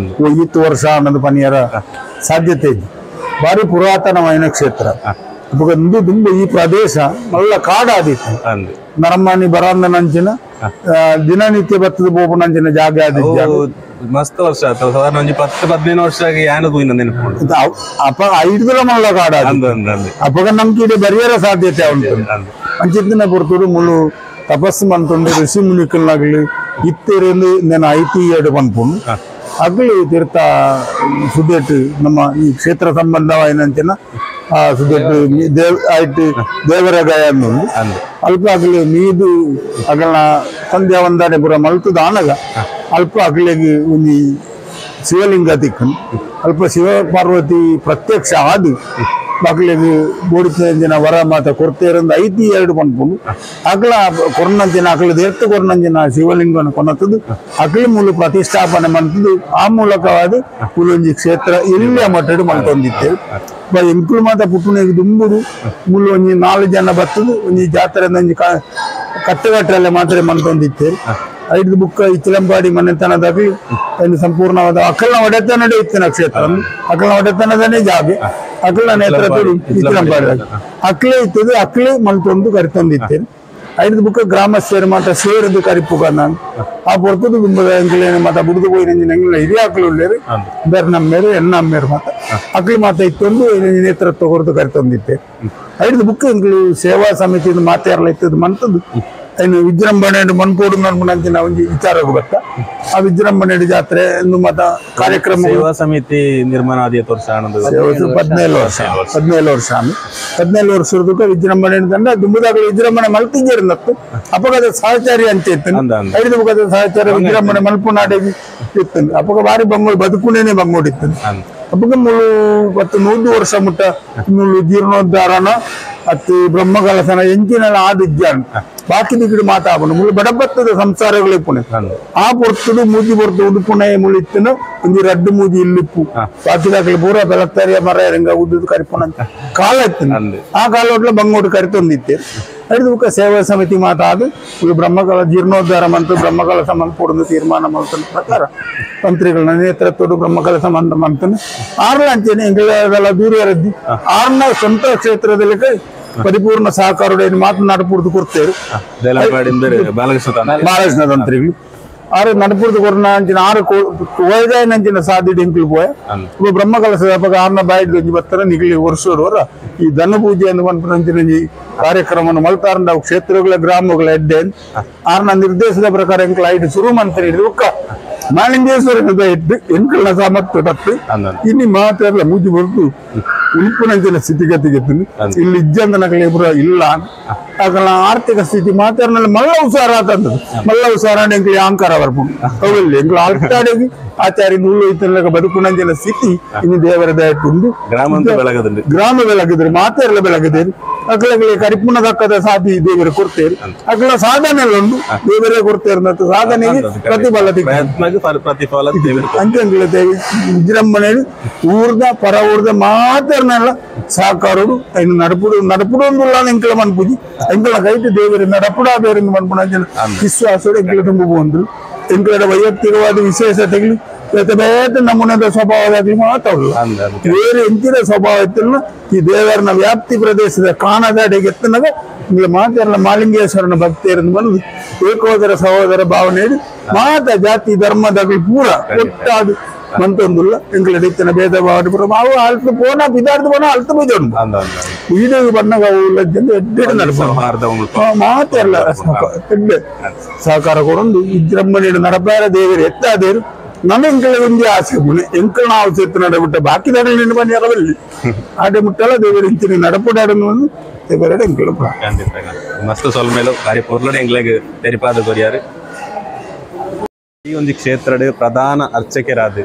Speaker 2: ಈತ್ ವರ್ಷ ಅನ್ನೋದು ಪನಿಯರ ಸಾಧ್ಯತೆ ಇದೆ. ಭಾರಿ ಪುರಾತನವಾದ ಕ್ಷೇತ್ರ. ದುಂಬು ಈ ಪ್ರದೇಶ ಮಲ್ಲ ಕಾಡಾದಿತ್ತು. ನರಮಾನಿ ಬರಂದನಂಚಿನ ದಿನನಿತ್ಯ ಬತ್ತದ ಬೋಪನಂಚಿನ ಜಾಗ ಆದಿತ್ತು.
Speaker 1: ಮಸ್ತ್ ವರ್ಷ ಸಾಧಾರಣ ಒಂಜಿ 10-15 ವರ್ಷ ಯಾನು
Speaker 2: ಅಪ್ಪ ಐದುಲ ಮಲ್ಲ ಕಾಡ ಅಪ್ಪಗ ನಮ್ಗೆ ಬರಿಯರ ಸಾಧ್ಯತೆ ಉಂಟು. ಅಂಚಿತ್ತಿನ ಪೊರ್ತುಡು ಮುಳ್ಳು ತಪಸ್ಸು ಮಂತುಂಡು ಋಷಿ ಮುನಿಕಲ್ನಾಗಲಿ ಇತ್ತೆರೆಂದು నేను ಐತಿಹ್ಯ ಪನ್ಪುಂಡು ಅಗಲಿ ತೀರ್ಥ ಸುದೇಟ್ ನಮ್ಮ ಈ ಕ್ಷೇತ್ರ ಸಂಬಂಧವಾಯಿನಂಚಿನ ಆ ಸುದೇಟ್ ದೇವ ಆಯ್ತು ದೇವರ ಗಾಯ ಉಂಡು. ಅಲ್ಪ ಅಗಲಿ ಮೀದು ಅಗಲ ಸಂಧ್ಯಾ ವಂದನೆ ಪೂರ ಮಲ್ತದ ಆನಗ ಅಲ್ಪ ಅಗಲಿಗೆ ಒಂಜಿ ಶಿವಲಿಂಗ ತಿಕ್ಕನು. ಅಲ್ಪ ಶಿವ ಪಾರ್ವತಿ ಪ್ರತ್ಯಕ್ಷ ಆದು ಮಕ್ಕಳಿಗೆ ಬೋಡಿತಿನ ವರ ಮಾತ ಕೊರತೆಯರಿಂದ ಐತಿ ಎರಡು ಪನ್ಪುಂಡು. ಅಕಲ ಕೊರ್ನಂಚಿನ ಅಕಲ ದೇರ್ತ ಕೊರ್ನಂಚಿನ ಶಿವಲಿಂಗನ ಕೊನತದ್ದು ಅಕಲಿ ಮೂಲ ಪ್ರತಿಷ್ಠಾಪನೆ ಮಂತದ್ದು. ಆ ಮೂಲಕವಾದ ಕುಲೊಂಜಿ ಕ್ಷೇತ್ರ ಎಲ್ಲಿಯ ಮಟ್ಟಡು ಮಲ್ತೊಂದಿತ್ತೇವೆ. ಎಂಕುಲು ಮಾತ ಪುಟ್ಟುನಿಗೆ ದುಂಬುಡು ಮುಳ್ಳು ಒಂಜಿ 4 ಜನ ಬತ್ತದು ಒಂಜಿ ಜಾತ್ರೆ ಒಂಜಿ ಕಟ್ಟುಕಟ್ಟಲೆ ಮಾತ್ರ ಮಲ್ತೊಂದಿತ್ತೇವೆ. ಐದು ಬುಕ್ಕ ಇತ್ತಿಲಂಪಾಡಿ ಮನೆತನದಾಗಲಿ ಸಂಪೂರ್ಣವಾದ ಅಕಲ್ನ ಒಡೆತನಡೆ ಇತ್ತಿನ ಕ್ಷೇತ್ರ. ಅಕಲ್ನ ಒಡೆತನದನೇ ಜಾಗೆ ಅಕಲ್ನ ನೇತೃತ್ವ ಇತ್ತಿಲಂಪಾಡಿ ಅಕ್ಲೆ ಇತ್ತದು ಅಕ್ಲೆ ಮಲ್ತೊಂದು ಕರಿತೊಂದಿತ್ತೇನೆ. ಐದು ಬುಕ್ಕ ಗ್ರಾಮಸ್ಥರು ಮಾತ್ರ ಸೇರದು ಕರಿಪುಗ ನಾನು ಆ ಪೊರ್ತುದು ದುಂಬದ ಎಂಕಲೇನು ಮಾತ ಬುಡ್ದು ಪೋಯಿನಂಚಿನ ಎಂಕಲ್ನ ಹಿರಿಯಾಕ್ಲು ಉಲ್ಲೇರು ಬೇರೆ ನಮ್ಮೇರು ಎನ್ನಮ್ಮೇರು ಮಾತ ಅಕ್ಲು ಮಾತ ಇತ್ತೊಂದು ನೇತೃತ್ವ ಕೊರತು ಕರಿತೊಂದಿತ್ತೆ. ಐದು ಬುಕ್ಕ ಎಂಕಲು ಸೇವಾ ಸಮಿತಿ ಮಾತೆರ್ಲ ಇತ್ತದು ಮಂತದ್ದು ಇನ್ನು ವಿಜೃಂಭಣೆ ಮನ್ಪೋಡು ನನ್ಪುನಂಚಿನ ಒಂಜಿ ವಿಚಾರ ಗೊತ್ತ. ಆ ವಿಜೃಂಭಣೆ ಜಾತ್ರೆ ಎಂದು ಮಾತ ಕಾರ್ಯಕ್ರಮ
Speaker 1: ಸೇವಾ ಸಮಿತಿ ನಿರ್ಮಾಣ ಆದ ವರ್ಷ
Speaker 2: 17 ವರ್ಷ 17 ವರ್ಷ 17 ವರ್ಷದ ವಿಜೃಂಭಣೆ ತಂಡ ದುಂಬುದಾಗ ವಿಜೃಂಭಣೆ ಮಲ್ತಿದ್ದೇರು ಅಪಗದ ಸಹಚಾರಿ ಅಂತ ಇತ್ತು. ಐದು ಮುಖದ ಸಹಚಾರ ವಿಜೃಂಭಣೆ ಮಲ್ಪುನಾಡೆ ಇತ್ತು. ಅಪಗ ಬಾರಿ ಬಂಗೋಡು ಬದುಕುನೇನೆ ಬಂಗೋಡಿತ್ತು. ಅಪಗ ಮುಳು 100 ವರ್ಷ ಮುಟ್ಟ ಮುಳು ಜೀರ್ಣೋದ್ಧಾರನ ಅತ್ತು ಬ್ರಹ್ಮಕಲಸನ ಎಂಚಿನೆಲ್ಲ ಆದಿಜ್ಜಾನ್ ಬಾಕಿ ದಿಗಿಡು ಮಾತಾಪನು ಮುಳು ಬಡಬತ್ತದ ಸಂಸಾರಗಳು ಪುಣೆ ಆ ಪೊರ್ತುಡು ಮೂಜಿ ಪೊರ್ತು ಉಡುಪುಣೆ ಮುಳಿತ್ತನು ಒಂಜಿ ರಡ್ಡು ಮೂಜಿ ಇಲ್ಲಿಪ್ಪು ಬಾಕಿದಾಗಲಿ ಪೂರ ಬೆಲತ್ತರಿಯ ಮರ ರಂಗ ಉದ್ದುದು ಕರಿಪುಣ ಅಂತ ಕಾಲ ಇತ್ತು. ಆ ಕಾಲೋಟ್ಲ ಬಂಗೋಡು ಕರಿತೊಂದಿತ್ತೆ. ಐದು ಬುಕ್ಕ ಸೇವಾ ಸಮಿತಿ ಮಾತಾದು ಇದು ಬ್ರಹ್ಮಕಲ ಜೀರ್ಣೋದ್ಧಾರ ಮಂತು ಬ್ರಹ್ಮಕಲಸ ಮನ್ಪೊಡೊಂದು ತೀರ್ಮಾನ ಮಲ್ತನ ಪ್ರಕಾರ ತಂತ್ರಿಗಳನ್ನ ನೇತೃತ್ವಡು ಬ್ರಹ್ಮಕಲಸ ಮಂತ ಮಂತನು ಆರ್ಲ ಅಂಚೆನೆ ಎಂಗಳೆಲ್ಲ ದೂರ ರದ್ದಿ ಆರ್ನ ಸ್ವಂತ ಕ್ಷೇತ್ರದಲ್ಲಿ ಪರಿಪೂರ್ಣ ಸಹಕಾರ ಮಾತನಾಡಪೂರ್ದು ಕೊಡ್ತೇವೆ. ಬಾಲಕೃಷ್ಣ ತಂತ್ರಿಗಳು ಆರು ನಡಪುರದ ಕೊರ್ನ ಅಂಚಿನ ಆರು ನಂಚಿನ ಸಾಧ್ಯತೆ ಎಂಕುಲು ಪೋಯ ಬ್ರಹ್ಮಕಲಸದ ಅಪಗ ಆರ್ನ ಬಾಯಿಡ್ ಒಂಜಿ ಬತ್ತರ ನಿಗಲಿ ವರ್ಷೋಡು ಈ ಧನ ಪೂಜೆ ಅಂದ್ ಪನ್ಪುನಂಚಿನ ಒಂಜಿ ಕಾರ್ಯಕ್ರಮವನ್ನು ಮಲ್ತಾರಂಡ ಅವು ಕ್ಷೇತ್ರಗಳ ಗ್ರಾಮಗಳ ಎಡ್ಡೆ ಆರ್ನ ನಿರ್ದೇಶದ ಪ್ರಕಾರ ಎಂಕುಲು ಐಟ್ ಸುರು ಮಂತ್ರಿ ಬೊಕ್ಕ ಮಾಲಿಂಗೇಶ್ವರನ ಎಡ್ಡು ಎಂಕಲ್ನ ಸಾಮರ್ಥ್ಯ ತಪ್ಪು ಇನ್ನು ಮಾತ್ರ ಮೂಜಿ ಬರುದು ಉಲ್ಪುನಂಚಿನ ಸ್ಥಿತಿಗತಿಗೆ ಇಲ್ಲಿ ಇಜ್ಜಂದ ನಕಲಿ ಪೂರ ಇಲ್ಲ. ಅಕಲ್ನ ಆರ್ಥಿಕ ಸ್ಥಿತಿ ಮಾತ್ರ ಮಲ್ಲ ಹುಷಾರ ಆತಂದದ್ದು ಮಲ್ಲ ಹುಷಾರ ಎಂಕುಲು ಅಹಂಕಾರ ಬರ್ಪುಂಡು ಅವೆಲ್ಲ ಎಂಕುಲು ಆಲ್ಟಾಡಿಗೆ ಆಚಾರ್ಯ ನೂಲು ಇತ್ತಲ್ಲ ಬದುಕುನಂಚಿನ ಸ್ಥಿತಿ ಇನ್ನು ದೇವರ ದಯಟುಂಡು. ಗ್ರಾಮ ಬೆಳಗಿದ್ರು ಮಾತೆಲ್ಲ ಬೆಳಗದೇರು ಅಕಲಗಳಿಗೆ ಕರಿಪುಣ ದಕ್ಕದ ಸಾಧಿ ದೇವರ ಕೊಡ್ತೇರು. ಅಕಲ ಸಾಧನೆ ಉಂಡು ದೇವರೇ ಕೊಡ್ತೇರು ಸಾಧನೆಗೆ ಪ್ರತಿಫಲ
Speaker 1: ಪ್ರತಿಫಲ
Speaker 2: ಅಂಚೆಂಕುಲು ವಿಜೃಂಭಣೆ ಊರ್ದ ಪರ ಊರ್ದ ಮಾತೆರ್ನೆಲ್ಲ ಸಹಕಾರಡು ಇನ್ನು ನಡಪುಡು ನಡಪುಡು ಎಂಕಲ ಮನ್ಪುಜಿ ಎಂಕಲ ಕೈಟ್ ದೇವರು ನಡಪುಡ ಬೇರೆ ಮನ್ಪುನ ವಿಶ್ವಾಸಡು ಎಂಕಲ ತುಂಬು ಬಂದ್ರು. ಎಂಕಲ ವೈಯಕ್ತಿಕವಾದ ವಿಶೇಷತೆಗಳು ಬೇತೆ ಬೇತೆ ನಮೂನೆದ ಸ್ವಭಾವದಾಗಲಿ ಮಾತಾಡಲ್ಲ ಬೇರೆ ಎಂಚಿನ ಸ್ವಭಾವ ಇತ್ತಲ್ಲ ಈ ದೇವರನ ವ್ಯಾಪ್ತಿ ಪ್ರದೇಶದ ಕಾಣದಾಡಿಗೆ ಎತ್ತನಾಗ ಇಂಗ್ಲ ಮಾತೆರ್ನ ಮಾಲಿಂಗೇಶ್ವರನ ಭಕ್ತಿಯರನ್ನು ಬಂದು ಏಕೋದರ ಸಹೋದರ ಭಾವನೆ ಮಾತ ಜಾತಿ ಧರ್ಮದಾಗಲಿ ಪೂರ ಒಟ್ಟಾದು ಮಂತೊಂದುಲ್ಲ ಎಂಕಲ ಇತ್ತಿನ ಭೇದ ಭಾವ ಪೂರ ಅವು ಅಲ್ತು ಪೋನ ಬಿದಾರ್ದು ಪೋನ ಅಲ್ತು ಬೈದೊಂಡು ಈಡೇವು ಬಣ್ಣಗ ಅವು ಎಡ್ಡೆ ನಡಪ ಮಾತೆಲ್ಲ ಎಡ್ಡೆ ಸಹಕಾರ ಕೊಡೊಂದು ವಿಜೃಂಭಣೆ ನಡಪಾರ ದೇವರು ಎತ್ತಾದೇರು ನನ್ನ ಎಂಕಲ ಒಂಜಿ ಆಸೆ ಪುಣೆ ಎಂಕಲ್ನ ಆಸೆ ನಡಬಿಟ್ಟ ಬಾಕಿ ದಡಲಿನ ಬನ್ನಿ ಅರವಲ್ಲಿ ಆಡೆ ಮುಟ್ಟಲ ದೇವರು ಇಂಚಿನ ನಡಪುಡಾಡನ್ನು ದೇವರಡೆ ಎಂಕಲ
Speaker 1: ಖಂಡಿತ ಮಸ್ತ್ ಸೊಲ್ಮೇಲು ಬಾರಿ ಪೊರ್ಲಡೆ ಎಂಕ್ಲೆಗ್ ತೆರಿಪಾದ ಕೊರಿಯಾರು. ಈ ಒಂದು ಕ್ಷೇತ್ರಡ್ ಪ್ರಧಾನ ಅರ್ಚಕರಾದ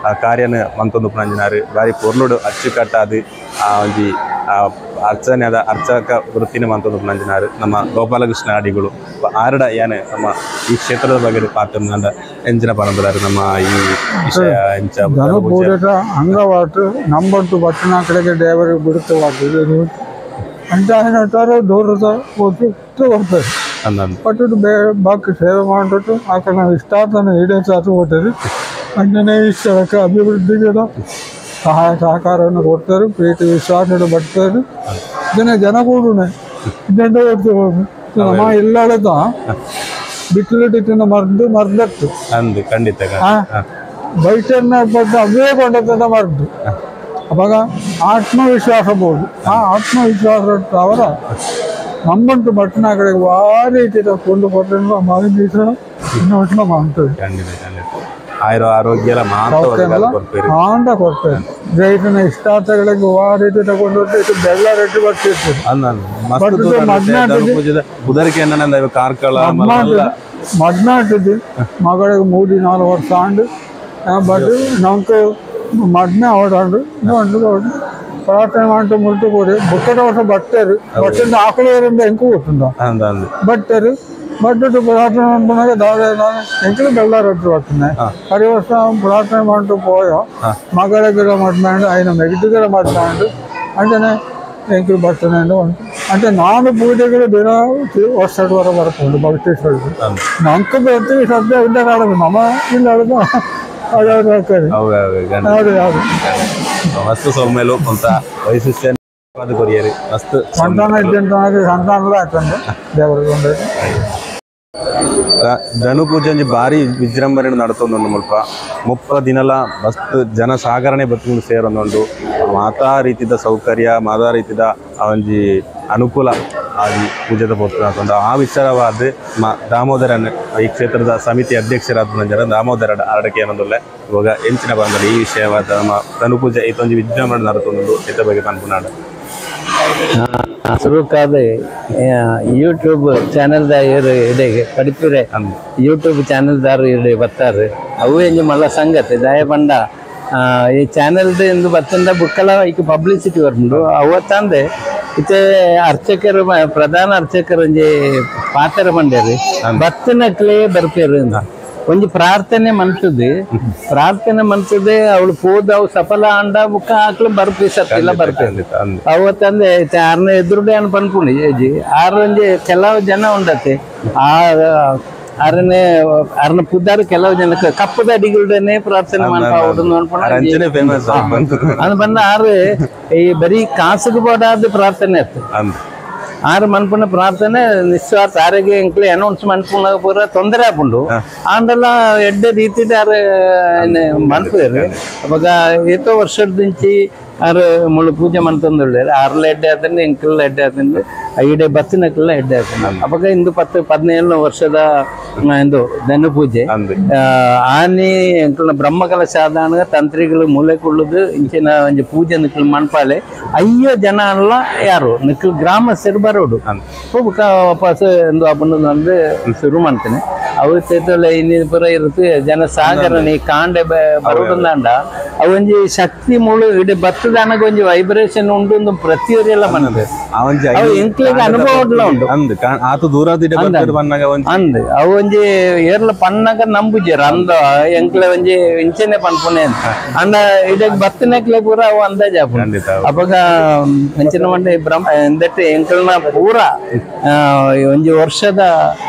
Speaker 1: ಆ ಕಾರ್ಯನ ಮಂತೊಂದು ಪುನಂಜಿನಾರು ಬಾರಿ ಪೊರ್ಲುಡು ಅಚ್ಚುಕಟ್ಟಾದ ಆ ಒಂಜಿ ಅರ್ಚನೆಯಾದ ಅರ್ಚಕ ವೃತ್ತಿನ ಮಂತೊಂದು ಪುನಂಜಿನಾರು ನಮ್ಮ ಗೋಪಾಲಕೃಷ್ಣ ಅಡಿಗಳು. ಆರಡ ಯಾನೆ ನಮ್ಮ ಈ ಕ್ಷೇತ್ರದ ಬಗ್ಗೆ ಪಾತ್ರ ಎಂಜಿನ ಪರಂಪರೆ ನಮ್ಮ ಈ ವಿಷಯ ಎಂಚ
Speaker 3: ಧನುಪೂಜೆತ ಅಂಗವಾಟು ನಂಬಂಟು ಬಟ್ಟಣ ಕಡೆಗೆ ದೇವರಿಗೆ ಬಿಡುತ್ತವಾಗ್ತದೆ ಅಂತ ಏನಂತಾರೆ ದೂರದ ಒಟ್ಟು ಬರ್ತಾರೆ ಪಟ್ಟು ಬಾಕಿ ಸೇವೆ ಮಾಡಿಬಿಟ್ಟು ಆ ಕಡೆ ನಾವು ಇಷ್ಟಾರ್ಥನ ಈಡೇರಿಸಾತು ಕೊಟ್ಟರು. ಅಂಜನೇ ಈ ಸ್ಥಳಕ್ಕೆ ಅಭಿವೃದ್ಧಿಗೆ ಸಹಾಯ ಸಹಕಾರವನ್ನು ಕೊಡ್ತಾರೆ, ಪ್ರೀತಿ ವಿಶ್ವಾಸ ಬರ್ತಾರೆ. ಜನ ಜನ ಕೂಡ ಇದೆಂಡ ನಮ್ಮ ಇಲ್ಲದ ಬಿಟ್ಟಿನ ಮರ್ದು ಮರ್ದತ್ತು
Speaker 1: ಖಂಡಿತ
Speaker 3: ಬೈಟನ್ನ ಅವೇ ಕೊಂಡಂತ ಮರ್ದು. ಅವಾಗ ಆತ್ಮವಿಶ್ವಾಸ ಬೋದು. ಆ ಆತ್ಮವಿಶ್ವಾಸ ಅವರ ನಮ್ಮಂಟು ಬಟ್ಟಣ ಕಡೆಗೆ ವಾರಿ ಕೊಂಡು ಕೊಟ್ಟರೆ ಮಾವಿನ ಇನ್ನೊಟ್ಟಿನ ಮಾಡ್ತೇವೆ.
Speaker 1: ಆಯುರ ಆರೋಗ್ಯ
Speaker 3: ಆಂಡ ಕೊಡ್ತೇವೆ. ರೈತನ ಇಷ್ಟಾರ್ಥಗಳಿಗೆ ಆ ರೀತಿ ತಗೊಂಡು ಬೆಲ್ಲ ರೇಟ್ ಬರ್ತಿರ್ತದೆ. ಮಡ್ನಾಟಿದ್ದು ಮಗಳಿಗೆ 3-4 ವರ್ಷ ಆಂಡು ಬಟ್ ನಮ್ಗೆ ಮಡ್ನೆ ಅವಡಾಂಡು ಪ್ರಾರ್ಥನೆ ಮಾಡ್ತು ಮುಟ್ಟು ಕೂಡಿ ಬುಕ್ಕಟ ವರ್ಷ ಬಟ್ಟರು ಬಟ್ಟಿಂದ ಆಕಳಿಯರಿಂದ ಎಂಕು ಕೊಟ್ಟುಂಡ ಬಟ್ಟರು ಬಟ್ಟು ಪ್ರಾರ್ಥನೆ ಮಾಡ್ಕೊಂಡಾಗ ದಾರೆ ಎಂಕಲು ಬೆಲ್ಲ ರೊಟ್ಟಿ ಬರ್ತದೆ. ಹರಿ ವರ್ಷ ಪ್ರಾರ್ಥನೆ ಮಾಡ್ತು ಪೋಯೋ ಮಗಳ ಗಿಡ ಮಾಡ್ಕೊಂಡು ఆయన ಮೆಗಿಟುಗಳ ಮಾಡ್ಕೊಂಡು ಅಂಟನೆ ಎಂಕಲು ಬರ್ತದೆ అంటే ನಾನು ಪೂಜೆಗಳು ದಿನ ವರ್ಷ ವರ ಬರ್ಕೊಂಡು ಭಕ್ತಿ ನಂಗೆ ಬರ್ತೀವಿ ಸದ್ಯ ಇಂದ ಕಾಡೋದು ನಮ್ಮ ಇಲ್ಲ
Speaker 1: ಮಸ್ತ್ ಸೊಲ್ಮೇಲು ಅಂತ ವೈಶಿಷ್ಟ್ಯ ಕೊರಿಯರು ಮಸ್ತ್
Speaker 3: ಸಂತಾನ ಇದ್ದಂತ ಸಂತಾನದ ಆಗ್ತದೆ ದೇವರಿಗೆ.
Speaker 1: ಧನು ಪೂಜೆ ಒಂಜಿ ಭಾರಿ ವಿಜೃಂಭಣೆ ನಡತೊಂದುಂಡು ಮುಲ್ಪ 30 ದಿನಲ ಮಸ್ತ್ ಜನ ಸಾಗರಣೆ ಬತ್ತುಂಡು ಸೇರೊಂದುಂಡು. ಮಾತಾ ರೀತಿದ ಸೌಕರ್ಯ ಮಾತಾ ರೀತಿದ ಒಂಜಿ ಅನುಕೂಲ ಆದಿ ಪೂಜೆದ ಪೊರ್ತುಂಡು. ಆ ವಿಚಾರವಾದ ದಾಮೋದರನ್ ಈ ಕ್ಷೇತ್ರದ ಸಮಿತಿ ಅಧ್ಯಕ್ಷರಾದ ಜನ ದಾಮೋದರ ಅರಡಕ್ಕೆ ಏನೊಂದುಲ್ಲೆ ಇವಾಗ ಎಂಚಿನ ಬಂದರೆ ಈ ವಿಷಯವಾದ ನಮ್ಮ ಧನು ಪೂಜೆ ಇತ್ತೊಂಜಿ ವಿಜೃಂಭಣೆ ನಡತೊಂದುಂಡು ಇತ್ತ ಬಗ್ಗೆ ಪನ್ಪುನಾಡು.
Speaker 4: ಸುರುಕಾದ ಯೂಟ್ಯೂಬ್ ಚಾನೆಲ್ ಇಡೆ ಕಡಿಪುರೆ ಯೂಟ್ಯೂಬ್ ಚಾನೆಲ್ದಾರು ಇಡೆ ಬರ್ತಾರೆ ಅವು ಎಂಜಿ ಮಲ್ಲ ಸಂಗತಿ ದಯ ಪಂಡ ಈ ಚಾನೆಲ್ದು ಎಂದು ಬತ್ತಂದ ಬುಕ್ಕಲ ಈಕ ಪಬ್ಲಿಸಿಟಿ ಬರ್ಪುಂಡು. ಅವತ್ತಂದೆ ಇತ್ತೆ ಅರ್ಚಕರು ಪ್ರಧಾನ ಅರ್ಚಕರು ಒಂಜಿ ಪಾತ್ರ ಪಂಡೇರು ಬತ್ತನಕ್ಲೇ ಬರ್ಪೇರು ಒಂಜಿ ಪ್ರಾರ್ಥನೆ ಮನ್ಸುದು ಪ್ರಾರ್ಥನೆ ಮನ್ಸುದೆ ಅವಳು ಪೋದ ಅವು ಸಫಲ ಅಂಡ ಬುಕ್ಕ ಹಾಕ್ಲು ಬರ್ಪಿ ಸತ್ತಿಲ್ಲ ಬರ್ಪೇರು. ಅವತ್ತಂದೆ ಆರ್ನ ಎದುರುಡೆ ಅನ್ ಪನ್ಪುಂಡು ಏಜಿ ಆರು ಒಂಜಿ ಕೆಲವು ಜನ ಉಂಡತೆ ಆ ಅರನೆ ಅರನ ಪುದಾರು ಕೆಲವು ಜನಕ್ಕೆ ಕಪ್ಪದ ಅಡಿಗಳನ್ನೇ ಪ್ರಾರ್ಥನೆ ಮಾಡ್ತಾ ಅದು ಬಂದ ಆರು ಈ ಬರೀ ಕಾಸುಗೆ ಬೋಡಾದ ಪ್ರಾರ್ಥನೆ ಆಯ್ತು. ಆರು ಮನ್ಪುನ ಪ್ರಾರ್ಥನೆ ನಿಸ್ವಾರ್ಥ ಆರೋಗ್ಯ ಎಂಕ್ಲೆ ಅನೌನ್ಸ್ ಮನ್ಪುನ ಪೂರ ತೊಂದರೆ ಆಪುಂಡು ಆಂಡಲ ಎಡ್ಡೆ ರೀತಿದ ಆರು ಮನ್ಪುರು. ಅವಾಗ ಏತೋ ವರ್ಷದಿಂಚಿ ಆರು ಮುಳು ಪೂಜೆ ಮಂತಂದುಳ್ಳೆ ಆರ್ಲ ಎಡ್ಡೆ ಆತಂಡು ಎಂಕಲ್ ಎಡ್ಡೆ ಆತಂಡು ಈಡೆ ಬತ್ತಿನಕ್ಕೆಲ್ಲ ಎಡ್ಡೆ ಆತಂಡು. ಅವಾಗ ಇಂದು 10-17 ವರ್ಷದ ಇಂದು ಧನು ಪೂಜೆ ಆನಿ ಎಂಕಲ್ನ ಬ್ರಹ್ಮಕಲಶ ಆದಾನಗ ತಂತ್ರಿಗಳು ಮೂಲೆ ಕುಳ್ಳುದು ಇಂಚಿನ ಒಂಜಿ ಪೂಜೆ ನಿಕ್ಲು ಮನ್ಪಾಲೆ ಅಯ್ಯೋ ಜನ ಅಲ್ಲ ಯಾರು ನಿಕ್ಲು ಗ್ರಾಮಸ್ಥರು ಬರೋಡು ವಾಪಸ್ ಎಂದು ಅಪ್ಪನ ಶುರು ಮಾಡ್ತೇನೆ. ಅವು ತೇತೋಲೆ ಇನ್ನಿ ಪೂರ ಇರುತ್ತೆ ಜನ ಸಾಗರಣಿ ಕಾಂಡೆ ಬರೋಡಂದಾಂಡ ಅವೊಂಜಿ ಶಕ್ತಿ ಮುಳು ಇಡೀ ಬತ್ತದಾನಗ ಒಂಜಿ ವೈಬ್ರೇಷನ್ ಉಂಟು ಒಂದು ಪ್ರತಿಯೊರಿಯೆಲ್ಲ ಮನದು ಅವು ಎಂಕ್ಲೆಗ್ ಅನುಭವ ಉಂಟು ಅಂದ್ ಅವು ಒಂಜಿ ಏರ್ಲ ಪಣ್ಣಗ ನಂಬುಜೇರು ಅಂದ ಎಂಕ್ಲೆ ಒಂಜಿ ಇಂಚೆನೆ ಪನ್ಪುನೆ ಅಂತ ಅಂದ ಇದಕ್ಕೆ ಬತ್ತನಕ್ಲೆ ಪೂರ ಅವು ಅಂದಾಜ್ ಆಪುಂಡು. ಅಪಗ ಅಂಚಿನ ಮಂಡೆ ಬ್ರಹ್ಮ ಎಂದಟ್ಟೆ ಎಂಕಲ್ನ ಪೂರ ಒಂಜಿ ವರ್ಷದ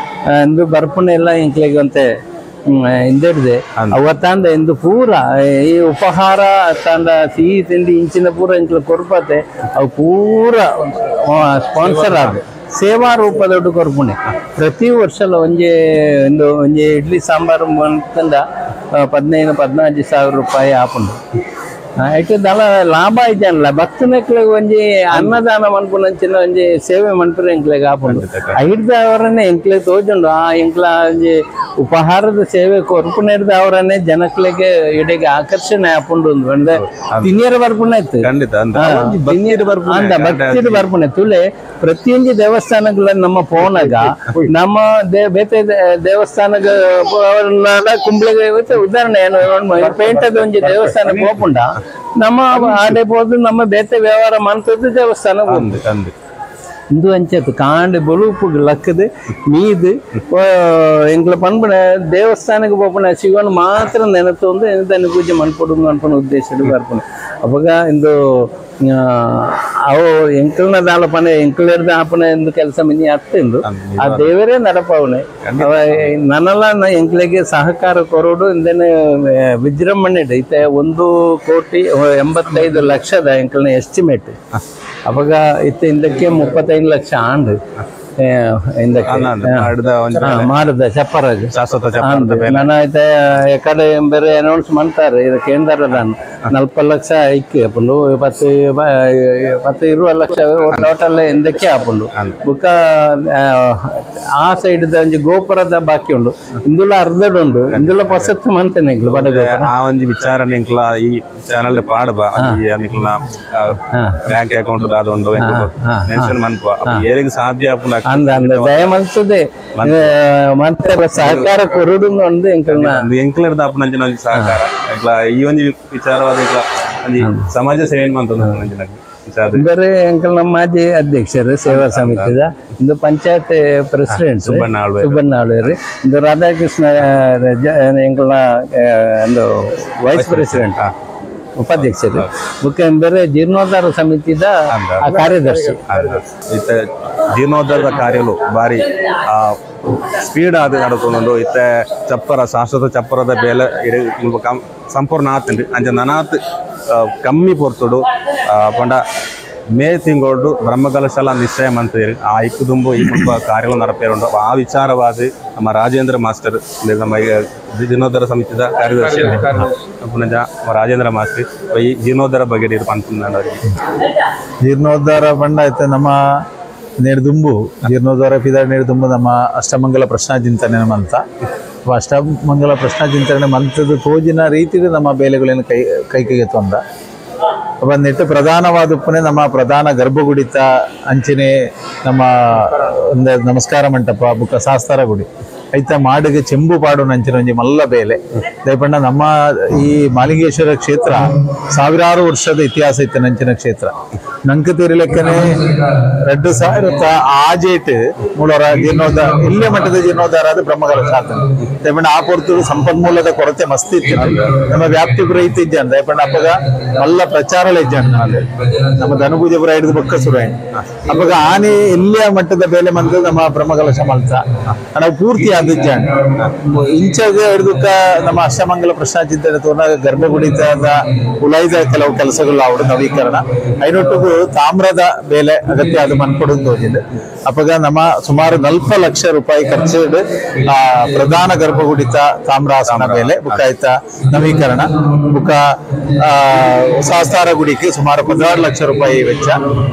Speaker 4: ಎಂದು ಬರ್ಪುನೆ ಎಲ್ಲ ಎಂಕ್ಲೆಗ್ ಅಂತೆ ಹಿಂದಿಡ್ದೆ ಅವತ್ತಾಂದ ಇಂದು ಪೂರ ಈ ಉಪಹಾರ ತಾಂಡ ಸಿಹಿ ತಿಂಡಿ ಇಂಚಿನ ಪೂರ ಇಂಕ್ಲ ಕೊರ್ಪತೆ ಅವು ಪೂರ ಸ್ಪಾನ್ಸರ್ ಆದ ಸೇವಾ ರೂಪದೊಡ್ಡು ಕೊರ್ಪುಣೆ. ಪ್ರತಿ ವರ್ಷಲ ಒಂಜಿ ಒಂದು ಒಂಜಿ ಇಡ್ಲಿ ಸಾಂಬಾರು ಅಂತಂದ 15-14 ಸಾವಿರ ರೂಪಾಯಿ ಆಪುಂಡು. ಐಟ್ ದಲ ಲಾಭ ಇಜ್ಜಾನಲ್ಲ ಭಕ್ತನಕ್ಲೆಗ್ ಒಂಜಿ ಅನ್ನದಾನ ಮನ್ಪುನಂಚಿನ ಒಂಜಿ ಸೇವೆ ಮನ್ಪುನ ಎಂಕ್ಲೆಗ್ ಆಪುಂಡು ಐಡ್ದ ಅವರನ್ನೇ ಎಂಕ್ಲೆಗ್ ತೋಜುಂಡು ಆ ಎಂಕ್ಲ ಒಂಜಿ ಉಪಹಾರದ ಸೇವೆ ಕೊರ್ಪುನೆಡ್ದ ಅವರನ್ನೇ ಜನಕ್ಲೆಗ್ ಇಡೆಗೆ ಆಕರ್ಷಣೆ ಆಪುಂಡು ಅಂದ್ರೆ ತಿನ್ನಿಯರ ಬರ್ಪುನ ಇತ್ತು
Speaker 1: ಖಂಡಿತ
Speaker 4: ಭಕ್ತಿಡ್ ಬರ್ಪುನೆ ತುಲೆ ಪ್ರತಿಯೊಂದು ದೇವಸ್ಥಾನಗಳ ನಮ್ಮ ಪೋನಾಗ ನಮ್ಮ ಬೇತೆ ದೇವಸ್ಥಾನಗ ಕುಂಬ್ಳೆಗೆ ಉದಾಹರಣೆ ಏನು ಪೇಂಟದ ಒಂಜಿ ದೇವಸ್ಥಾನ ಪೋಪುಂಡ ನಮ್ಮ ಆಡೆ ಪೋದು ನಮ್ಮ ಬೇತೆ ವ್ಯವಹಾರ ಮಾಡ್ತದ್ದು ದೇವಸ್ಥಾನ ಇಂದು ಅಂಚೆತ್ತು ಕಾಂಡೆ ಬೊಳುಪು ಲಕ್ಕದು ಮೀದು ಎಂಕ್ಲ ಪನ್ಪುನ ದೇವಸ್ಥಾನಕ್ಕೆ ಪೋಪುನ ಶಿವನ್ ಮಾತ್ರ ನೆನತೊಂದು ತನ್ನ ಪೂಜೆ ಮನ್ಪೊಡು ಅನ್ಪುನ ಉದ್ದೇಶ ಬರ್ಪುನ ಅಪಗ ಇಂದು ಅವು ಎಂಕಲ್ನ ದಾಲಪನೆ ಎಂಕಲೆರ್ದ ಆಪನೆ ಎಂದು ಕೆಲಸ ಮಿನಿ ಅತ್ತಿಂದು ಆ ದೇವರೇ ನಡಪವನೆ ನನ್ನಲ್ಲ ಎಂಕ್ಲೆಗೆ ಸಹಕಾರ ಕೊರೋಡು ಇಂದೇನೆ ವಿಜೃಂಭಣೆ ಐತೆ 1,85,00,000 ಎಂಕಲ್ನ ಎಸ್ಟಿಮೇಟ್ ಅವಾಗ ಇತ್ತ ಇಂದಕ್ಕೆ 35 ಲಕ್ಷ ಆಂಡು ಮಾಡಿದ ಚಪ್ಪರಾಗ ನಾನು ಆಯ್ತಾ ಕಡೆ ಬೇರೆ ಅನೌನ್ಸ್ ಮಾಡ್ತಾರೆ ಇದು ಕೇಂದ್ರದ 40 ಲಕ್ಷ ಐಕ್ ಆಪುಂಡು 10 20 ಲಕ್ಷ ಟೋಟಲ್ ಇಂದಕ್ಕೆ ಆಪುಂಡು ಬುಕ್ಕ ಆ ಸೈಡ್ ಒಂಜಿ ಗೋಪುರದ ಬಾಕಿ ಉಂಡು ಇಂದುಲ ಅರ್ಧಡ್ ಉಂಡು ಇಂದುಲ ಪಸತ್ತು ಮಂತೇನೆ ಎಂಕ್ಲು ಬಡಗ
Speaker 1: ಆ ಒಂಜಿ ವಿಚಾರ ನಿಂಕ್ಲ ಈ ಚಾನಲ್ ಪಾಡ್ಬ ಬ್ಯಾಂಕ್ ಅಕೌಂಟ್ ದಾದ ಉಂಡು ಮೆನ್ಷನ್ ಮನ್ಪ ಏರಿಗೆ ಸಾಧ್ಯ ಆಪುಂಡು
Speaker 4: ಅಂದ ಅಂದ ದಯ ಮನ್ಸದೆ ಮಂತ್ರ ಸಹಕಾರ ಕೊರುಡು ಒಂದು ಎಂಕಲ್ನ
Speaker 1: ಎಂಕ್ಲರ್ದ ಆಪುನಂಚಿನ ಒಂಜಿ ಸಹಕಾರ ಎಂಕ್ಲ ಈ ಒಂಜಿ ವಿಚಾರವಾದ ಎಂಕ್ಲ ಒಂಜಿ ಸಮಾಜ ಸೇವೆ ಮಂತೊಂದು
Speaker 4: ಬೇರೆ ಎಂಕಲ್ ನಮ್ಮ ಮಾಜಿ ಅಧ್ಯಕ್ಷರು ಸೇವಾ ಸಮಿತಿದ ಇಂದು ಪಂಚಾಯತ್ ಪ್ರೆಸಿಡೆಂಟ್ ಸುಬ್ಬಣ್ಣ ಆಳ್ವೇರು ಇಂದು ರಾಧಾಕೃಷ್ಣ ಎಂಕಲ್ನ ಒಂದು ವೈಸ್ ಪ್ರೆಸಿಡೆಂಟ್ ಉಪಾಧ್ಯಕ್ಷರು ಮುಖ್ಯ ಬೇರೆ ಜೀರ್ಣೋದ್ಧಾರ ಸಮಿತಿದ ಕಾರ್ಯದರ್ಶಿ.
Speaker 1: ಇತ್ತ ಜೀರ್ಣೋದ್ಧಾರದ ಕಾರ್ಯಗಳು ಭಾರಿ ಸ್ಪೀಡ್ ಆದ ನಡ್ಕೊಂಡು ಇತ್ತ ಚಪ್ಪರ ಶಾಶ್ವತ ಚಪ್ಪರದ ಬೇಲೆ ಸಂಪೂರ್ಣ ಆತಂಡು ಅಂಚ ನನಾತ್ ಕಮ್ಮಿ ಪೊರ್ತುಡು ಪಂಡ ಮೇ ತಿಂಗೋಡು ಬ್ರಹ್ಮಕಲಶಲ ನಿಶ್ಚಯ ಮಂತೇರು ಆ ಇಕ್ಕುದುಂಬು ಈ ಮುಲ್ಪ ಕಾರ್ಯಗಳು ನಡಪೇರುಂಡು ಆ ವಿಚಾರವಾದ ನಮ್ಮ ರಾಜೇಂದ್ರ ಮಾಸ್ಟರ್ ನಮ್ಮ ಜೀರ್ಣೋದ್ಧಾರ ಸಮಿತಿದ ಕಾರ್ಯದರ್ಶಿ ಪುನಃ ರಾಜೇಂದ್ರ ಮಾಸ್ಟರ್ ಈ ಜೀರ್ಣೋದ್ಧಾರ ಬಗ್ಗೆ ಇದು ಪಂಪುಂಡು.
Speaker 2: ಜೀರ್ಣೋದ್ಧಾರ ಪಂಡ ಆಯ್ತು ನಮ್ಮ ನೇರ್ದುಂಬು ಜೀರ್ಣೋದ್ಧಾರ ಪಿದಾರ್ ನೇರ್ದುಂಬು ನಮ್ಮ ಅಷ್ಟಮಂಗಲ ಪ್ರಶ್ನಾ ಚಿಂತನೆ ಮಂತ ಅಷ್ಟಮಂಗಲ ಪ್ರಶ್ನಾ ಚಿಂತನೆ ಮಂತದ ತೋಜಿನ ರೀತಿಯಲ್ಲಿ ನಮ್ಮ ಬೇಲೆಗಳೇನು ಕೈ ಕೈಗೆ ತೊಂದ ಬಂದಿಟ್ಟು ಪ್ರಧಾನವಾದ ಉಪ್ಪನೆ ನಮ್ಮ ಪ್ರಧಾನ ಗರ್ಭಗುಡಿತ ಅಂಚನೆ ನಮ್ಮ ಒಂದು ನಮಸ್ಕಾರ ಮಂಟಪ ಬುಕ್ಕ ಶಾಸ್ತಾರ ಗುಡಿ ಐತ ಮಾಡಿಗೆ ಚೆಂಬು ಪಾಡು ನಂಚಿನ ಒಂಜಿ ಮಲ್ಲ ಬೇಲೆ ದಯಪಂಡ ನಮ್ಮ ಈ ಮಾಲಿಂಗೇಶ್ವರ ಕ್ಷೇತ್ರ ಸಾವಿರಾರು ವರ್ಷದ ಇತಿಹಾಸ ಇತ್ತು ನಂಚಿನ ಕ್ಷೇತ್ರ ನಂಕ ತೀರಿಲೆಕ್ಕನೆ 2000 ಆಜೇಟ್ ಮೂಲರ ಜೀರ್ಣೋದ್ಧಾರ ಇಲ್ಲೇ ಮಠದ ಜೀರ್ಣೋದ್ಧಾರ ಆದ ಬ್ರಹ್ಮಕಲಶ ಆತನ ದಯಪಂಡ ಆ ಪೊರ್ತುಡು ಸಂಪನ್ಮೂಲದ ಕೊರತೆ ಮಸ್ತ್ ಇತ್ತು ನಮ್ಮ ವ್ಯಾಪ್ತಿ ಪುರ ಇತ್ತಿಜ್ಜಾನ್ ದಯಪಂಡ ಅಪ್ಪಗ ಮಲ್ಲ ಪ್ರಚಾರ ಇಜ್ಜಾನ್ ನಮ್ಮ ಧನುಪೂಜೆ ಪುರ ಹಿಡಿದು ಬೊಕ್ಕ ಸುರಾಯಣ ಅಪ್ಪಗ ಆನೆ ಇಲ್ಲೇ ಮಟ್ಟದ ಬೇಲೆ ಮಂದ ನಮ್ಮ ಬ್ರಹ್ಮಕಲಶ ಮಲ್ತ ನಾವು ಪೂರ್ತಿ ಇಂಚಾಗ ಹಿಡಿದುಕ್ಕ ನಮ್ಮ ಅಷ್ಟಮಂಗಲ ಪ್ರಶ್ನಾ ಚಿಂತನೆ ತೋರ್ನ ಗರ್ಭಗುಡಿತದ ಉಲೈದ ಕೆಲವು ಕೆಲಸಗಳು ಅವರು ನವೀಕರಣ ಐನೊಟ್ಟಿಗೂ ತಾಮ್ರದ ಬೇಲೆ ಅಗತ್ಯ ಅದು ಮನ್ಕೊಡು ಹೋಗಿದೆ ಅಪ್ಪಗ ನಮ್ಮ ಸುಮಾರು 40 ಲಕ್ಷ ರೂಪಾಯಿ ಖರ್ಚು ಆ ಪ್ರಧಾನ ಗರ್ಭಗುಡಿತ ತಾಮ್ರಾಸನ ಬೇಲೆ ಬುಕ್ಕಾಯ್ತ ನವೀಕರಣ ಬುಕ್ಕ ಶಾಸ್ತಾರ ಗುಡಿಗೆ ಸುಮಾರು 16 ಲಕ್ಷ ರೂಪಾಯಿ ವೆಚ್ಚ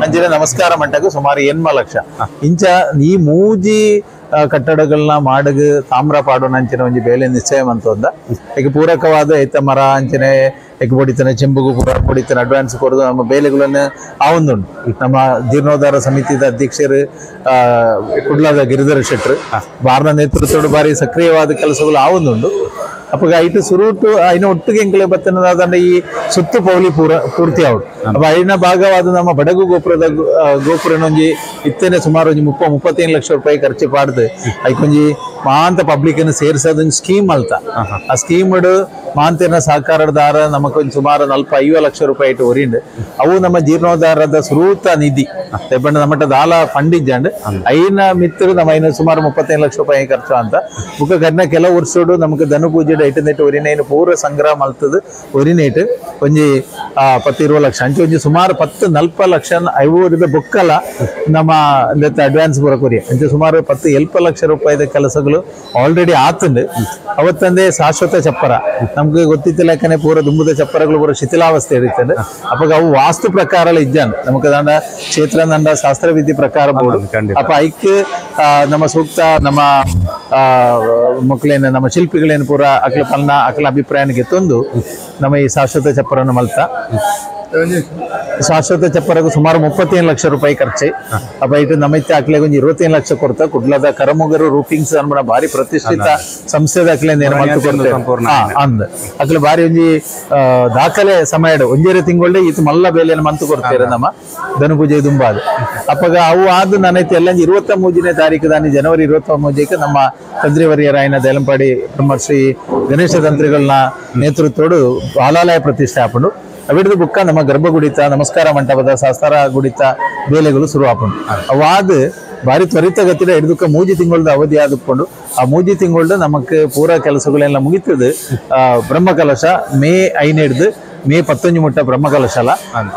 Speaker 2: ಅಂಜನೆ ನಮಸ್ಕಾರ ಮಂಟಕ್ಕೆ ಸುಮಾರು 8 ಲಕ್ಷ ಇಂಚ ಈ ಮೂಜಿ ಕಟ್ಟಡಗಳನ್ನ ಮಾಡಗ ತಾಮ್ರ ಪಾಡೋಣ ಅಂಚಿನ ಒಂಜಿ ಬೇಲೆ ನಿಶ್ಚಯ ಮಂತೊಂದ ಈಗ ಪೂರಕವಾದ ಐತ ಮರ ಅಂಚನೆ ಎಗ್ ಪೊಡಿತನೆ ಚೆಂಬುಗು ಪೂರ ಪೊಡಿತನೆ ಅಡ್ವಾನ್ಸ್ ಕೊಡೋದು ನಮ್ಮ ಬೇಲೆಗಳನ್ನು ಆ ಒಂದುಂಟು ನಮ್ಮ ಜೀರ್ಣೋದ್ಧಾರ ಸಮಿತಿದ ಅಧ್ಯಕ್ಷರು ಕುಡ್ಲದ ಗಿರಿಧರ ಶೆಟ್ಟರು ಬಾರ್ನ ನೇತೃತ್ವದ ಬಾರಿ ಸಕ್ರಿಯವಾದ ಕೆಲಸಗಳು ಆ ಒಂದುಂಟು ಅಪ್ಪಗ ಐಟು ಸುರುಟು ಐನ ಒಟ್ಟಿಗೆ ಎಂಕಲೆ ಬತ್ತನದಾದಂಡ ಈ ಸುತ್ತು ಪೌಲಿ ಪೂರ್ತಿ ಆವಡು ಅಪ್ಪ ಐನ ಭಾಗವಾದ ನಮ್ಮ ಬಡಗು ಗೋಪುರದ ಗೋಪುರನೊಂಜಿ ಇತ್ತೇನೆ ಸುಮಾರು ಒಂಜಿ 30-35 ಲಕ್ಷ ರೂಪಾಯಿ ಖರ್ಚು ಪಾಡ್ದು ಐಕೊಂಜಿ ಮಾಂತ ಪಬ್ಲಿಕ್ ಅನ್ನು ಸೇರಿಸೋದೊಂದು ಸ್ಕೀಮ್ ಅಲ್ತ ಆ ಸ್ಕೀಮ್ ಮಾಂತೇನ ಸಹಕಾರದಾರ ನಮಕೊಂದು ಸುಮಾರು 40-50 ಲಕ್ಷ ರೂಪಾಯಿ ಇಟ್ಟು ಒರಿಂಡು ಅವು ನಮ್ಮ ಜೀರ್ಣೋದ್ಧಾರದ ಸುರೂತ ನಿಧಿ ದಯಪಂಡ ನಮ್ಮಟ ದಾಲ ಫಂಡ್ ಇಜ್ಜಾಂಡ್ ಐನ ಮಿತ್ರರು ನಮ್ಮ ಐನ ಸುಮಾರು 35 ಲಕ್ಷ ರೂಪಾಯಿ ಖರ್ಚು ಅಂತ ಬುಕ್ಕ ಕರ್ನ ಕೆಲವು ವರ್ಷಡು ನಮಕ್ ಧನು ಪೂಜೆ ಐಟು ನೆಟ್ಟು ಒರಿನೈನು ಪೂರ ಸಂಗ್ರಹ ಮಲ್ತದು ಒರಿನೇಟ್ ಒಂಜಿ 10-20 ಲಕ್ಷ ಅಂಚೆ ಒಂಜಿ ಸುಮಾರು 10-40 ಲಕ್ಷ ಐವೂರಿದ ಬೊಕ್ಕಲ ನಮ್ಮ ಅಡ್ವಾನ್ಸ್ ಪೂರ ಕೊರಿ ಅಂಚೆ ಸುಮಾರು 10-70 ಲಕ್ಷ ರೂಪಾಯಿದ ಕೆಲಸಗಳು ಆಲ್ರೆಡಿ ಆತಂಡು. ಅವತ್ತಂದೇ ಶಾಶ್ವತ ಚಪ್ಪರ ನಮ್ಗೆ ಗೊತ್ತಿತ್ತಿಲ್ಲ ಯಾಕಂದ್ರೆ ಪೂರ ದುಂಬುದ ಚಪ್ಪರಗಳು ಪೂರ ಶಿಥಿಲಾವಸ್ಥೆ ಇರ್ತದೆ. ಅಪ್ಪ ಅವು ವಾಸ್ತು ಪ್ರಕಾರ ಇಜ್ಜಾನ್ ನಮಕ್ ದಂಡ ಕ್ಷೇತ್ರ ದಂಡ ಶಾಸ್ತ್ರವಿಧಿ ಪ್ರಕಾರ ಬೋಡು. ಅಪ್ಪ ಐಕ್ ನಮ್ಮ ಸೂಕ್ತ ನಮ್ಮ ಮಕ್ಕಳೇನು ನಮ್ಮ ಶಿಲ್ಪಿಗಳೇನು ಪೂರ ಅಕಲ ಪಲ್ನ ಅಕಲ ಅಭಿಪ್ರಾಯನಿಗೆ ತಂದು ನಮ್ಮ ಈ ಶಾಶ್ವತ ಚಪ್ಪರನ್ನು ಮಲ್ತ. ಶಾಶ್ವತ ಚಪ್ಪರಗೂ ಸುಮಾರು 37 ಲಕ್ಷ ರೂಪಾಯಿ ಖರ್ಚು. ಅಪ್ಪ ಇಟ್ಟು ನಮ್ಮ ಇತ್ತೆ ಅಕ್ಲೆಗೆ ಒಂದು 27 ಲಕ್ಷ ಕೊಡ್ತಾ ಕುಡ್ಲದ ಕರಮುಗರು ರೂಫಿಂಗ್ಸ್ ಅನ್ಬಣ ಭಾರಿ ಪ್ರತಿಷ್ಠಿತ ಸಂಸ್ಥೆದ ಅಕ್ಲೆ ಅಂದ್ ಅಕ್ಲೆ ಭಾರಿ ಒಂಜಿ ದಾಖಲೆ ಸಮಯ ಒಂಜೇರೆ ತಿಂಗಳೇ ಈತ ಮಲ್ಲ ಬೇಲೆಯನ್ನು ಮಂತು ಕೊಡ್ತಾರೆ ನಮ್ಮ ಧನುಪೂಜೆ ದುಂಬಾದ. ಅಪ್ಪಗ ಅವು ಆದ ನಾನೈತೆ ಎಲ್ಲ 23ನೇ ತಾರೀಕು ದಾನಿ ಜನವರಿ 23ಕ್ಕೆ ನಮ್ಮ ತಂತ್ರಿವರ್ಯರಾಯನ ದೇಲಂಪಾಡಿ ಬ್ರಹ್ಮಶ್ರೀ ಗಣೇಶ ತಂತ್ರಿಗಳನ್ನ ನೇತೃತ್ವಡು ಬಾಲಾಲಯ ಪ್ರತಿಷ್ಠೆ ಹಾಕೊಂಡು ಅವಿಡ್ದು ಬುಕ್ಕ ನಮ್ಮ ಗರ್ಭಗುಡಿತ ನಮಸ್ಕಾರ ಮಂಟಪದ ಶಾಸ್ತ್ರ ಗುಡಿತ ಬೇಲೆಗಳು ಶುರು ಹಾಕೊಂಡು ಅವಾದ ಭಾರಿ ತ್ವರಿತಗತಿಯ ಹಿಡಿದುಕ್ಕ 3 ತಿಂಗಳದ ಅವಧಿ ಆದುಕೊಂಡು ಆ 3 ತಿಂಗಳದ ನಮಕ್ ಪೂರಾ ಕೆಲಸಗಳೆಲ್ಲ ಮುಗಿತದೆ. ಬ್ರಹ್ಮಕಲಶ ಮೇ 5 ಹಿಡಿದು ಮೇ 19 ಮುಟ್ಟ ಬ್ರಹ್ಮಕಲಶಲ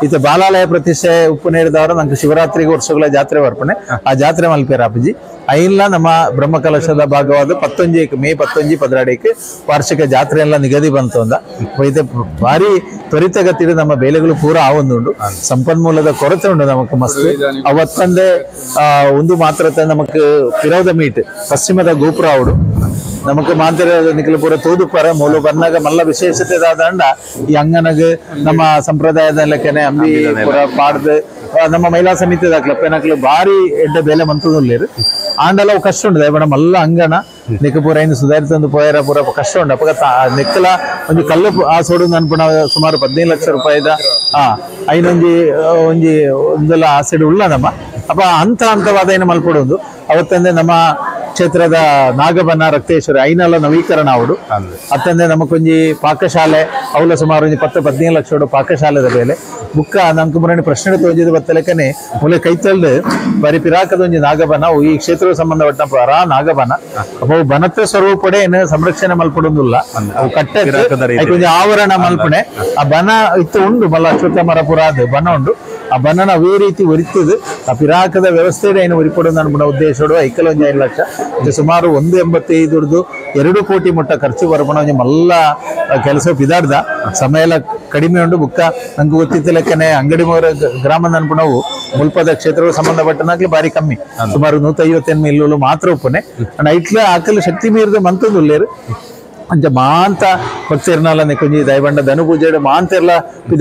Speaker 2: ಇತ ಬಾಲಾಲಯ ಪ್ರತಿಷ್ಠೆ ಉಪ್ಪು ನೀಡಿದವರು ನಂಗೆ ಶಿವರಾತ್ರಿಗೆ ವರ್ಷಗಳ ಜಾತ್ರೆ ವರ್ಪಣೆ ಆ ಜಾತ್ರೆ ಮಲ್ಪೇರ ಅಪ್ಪಾಜಿ ಐಲ್ಲ ನಮ್ಮ ಬ್ರಹ್ಮಕಲಶದ ಭಾಗವಾದ 19 ಮೇ 19 12 ವಾರ್ಷಿಕ ಜಾತ್ರೆ ಎಲ್ಲ ನಿಗದಿ ಬಂತು ಅಂದ. ಭಾರಿ ತ್ವರಿತಗತಿ ನಮ್ಮ ಬೇಲೆಗಳು ಪೂರ ಆವೊಂದುಂಡು ಸಂಪನ್ಮೂಲದ ಕೊರತೆ ಉಂಟು ನಮಕ್ ಮಸ್ತ್. ಅವತ್ತಂದೆ ಒಂದು ಮಾತ್ರ ನಮಕ್ ಪಿರೌದ ಮೀಟ್ ಪಶ್ಚಿಮದ ಗೋಪುರ ಅವಡು ನಮಕ್ ಮಾಂತರ ನಿಖಲ ಪೂರ ತೋದುಪರ ಮೂಲ ಬನ್ನಾಗ ಮಲ್ಲ ವಿಶೇಷತೆ ದಾದಂಡ ಈ ಅಂಗನಗ ನಮ್ಮ ಸಂಪ್ರದಾಯದ ಲೆಕ್ಕನೆ ಅಂಬಿ ಪೂರ ಪಾಡ್ದು ನಮ್ಮ ಮಹಿಳಾ ಸಮಿತಿ ದಾಖಲೆ ಭಾರಿ ಎಡ್ಡೆ ಬೇಲೆ ಮಂತುಲ್ಲೇರು ಆಂಡಲ ಅವು ಕಷ್ಟ ಉಂಟು ದಯಪಣ ಮಲ್ಲ ಅಂಗಣ ನಿಕ್ಕ ಪೂರ ಇನ್ನು ಸುಧಾರಿತಂದು ಪೋಯರ ಪೂರ ಕಷ್ಟ ಉಂಟು. ಅಪ್ಪಗ ನಿಕ್ಕಲ ಒಂದು ಕಲ್ಲು ಆ ಸೋಡು ಅನ್ಪುಣ ಸುಮಾರು 15 ಲಕ್ಷ ರೂಪಾಯಿದ ಐನೊಂಜಿ ಒಂಜಿ ಒಂದೆಲ್ಲ ಆಸೆಡು ಉಳ್ಳ ನಮ್ಮ ಅಪ್ಪ ಹಂತ ಹಂತವಾದ ಏನು ಮಲ್ಪಡೋದು. ಅವತ್ತಂದೆ ನಮ್ಮ ಕ್ಷೇತ್ರದ ನಾಗಬನ ರಕ್ತೇಶ್ವರಿ ಐನೆಲ್ಲ ನವೀಕರಣ ಅವಡು. ಅತ್ತಂದೆ ನಮಕೊಂಜಿ ಪಾಕಶಾಲೆ ಅವಲ ಸುಮಾರು ಒಂಜಿ 10-15 ಲಕ್ಷ ಪಾಕಶಾಲೆದ ಬೇಲೆ ಬುಕ್ಕ ನಂಗೆ ಮುರಣಿ ಪ್ರಶ್ನೆ ತೋಜಿದ ಬತ್ತಲೆಕನೆ ಮೂಲೆ ಕೈತಲ್ದು ಬರಿ ಪಿರಾಕದ ಒಂಜಿ ನಾಗಬನ ಈ ಕ್ಷೇತ್ರದ ಸಂಬಂಧಪಟ್ಟ ಪರಾ ನಾಗಬನ ಅವು ಬನತ್ವ ಸ್ವರೂಪಡೆ ಏನು ಸಂರಕ್ಷಣೆ ಮಲ್ಪಡೊಂದುಲ್ಲ ಅವು ಕಟ್ಟೆ ಒಂಜಿ ಆವರಣ ಮಲ್ಪಣೆ ಆ ಬನ ಇತ್ತು ಉಂಡು ಮಲ್ಲ ಅಶ್ವತ್ಥ ಮರ ಪುರ ಅದು ಬನ ಉಂಡು. ಆ ಬನನ ಅವೇ ರೀತಿ ಒರಿತದು ಆ ಪಿರಾಕದ ವ್ಯವಸ್ಥೆ ಏನು ಒರಿಪಡೋದು ಅನ್ಪುಣ ಉದ್ದೇಶಡು ಐಕಲ ಒಂಜಿ 5 ಲಕ್ಷ ಸುಮಾರು 1.85 2 ಕೋಟಿ ಮುಟ್ಟ ಖರ್ಚು ಬರಪಣ ಒಂಜಿ ಮಲ್ಲ ಕೆಲಸ ಪಿದಾಡ್ದ ಸಮಯ ಎಲ್ಲ ಕಡಿಮೆ ಉಂಡು. ಬುಕ್ಕ ನಂಗೆ ಗೊತ್ತಿತ್ತ ಲೆಕ್ಕನೆ ಅಂಗಡಿ ಮೋರ ಗ್ರಾಮದ ಅನ್ಪುಣವು ಮುಲ್ಪದ ಕ್ಷೇತ್ರಗಳು ಸಂಬಂಧಪಟ್ಟನಾಗ್ಲಿ ಭಾರಿ ಕಮ್ಮಿ ಸುಮಾರು 158 ಇಲ್ಲೂ ಮಾತ್ರ ಒಪ್ಪನೆ ಐಟ್ಲೆ ಆಕಲು ಶಕ್ತಿ ಮೀರಿದ ಮಂತದುಲ್ಲೇರು. ಅಂಚ ಮಾಂತ ಭಕ್ತರ್ನಲ್ಲ ನೆಕೊಂಜಿ ದಯಬಂಡ ಧನುಪೂಜೆ ಮಾಂತೆಲ್ಲ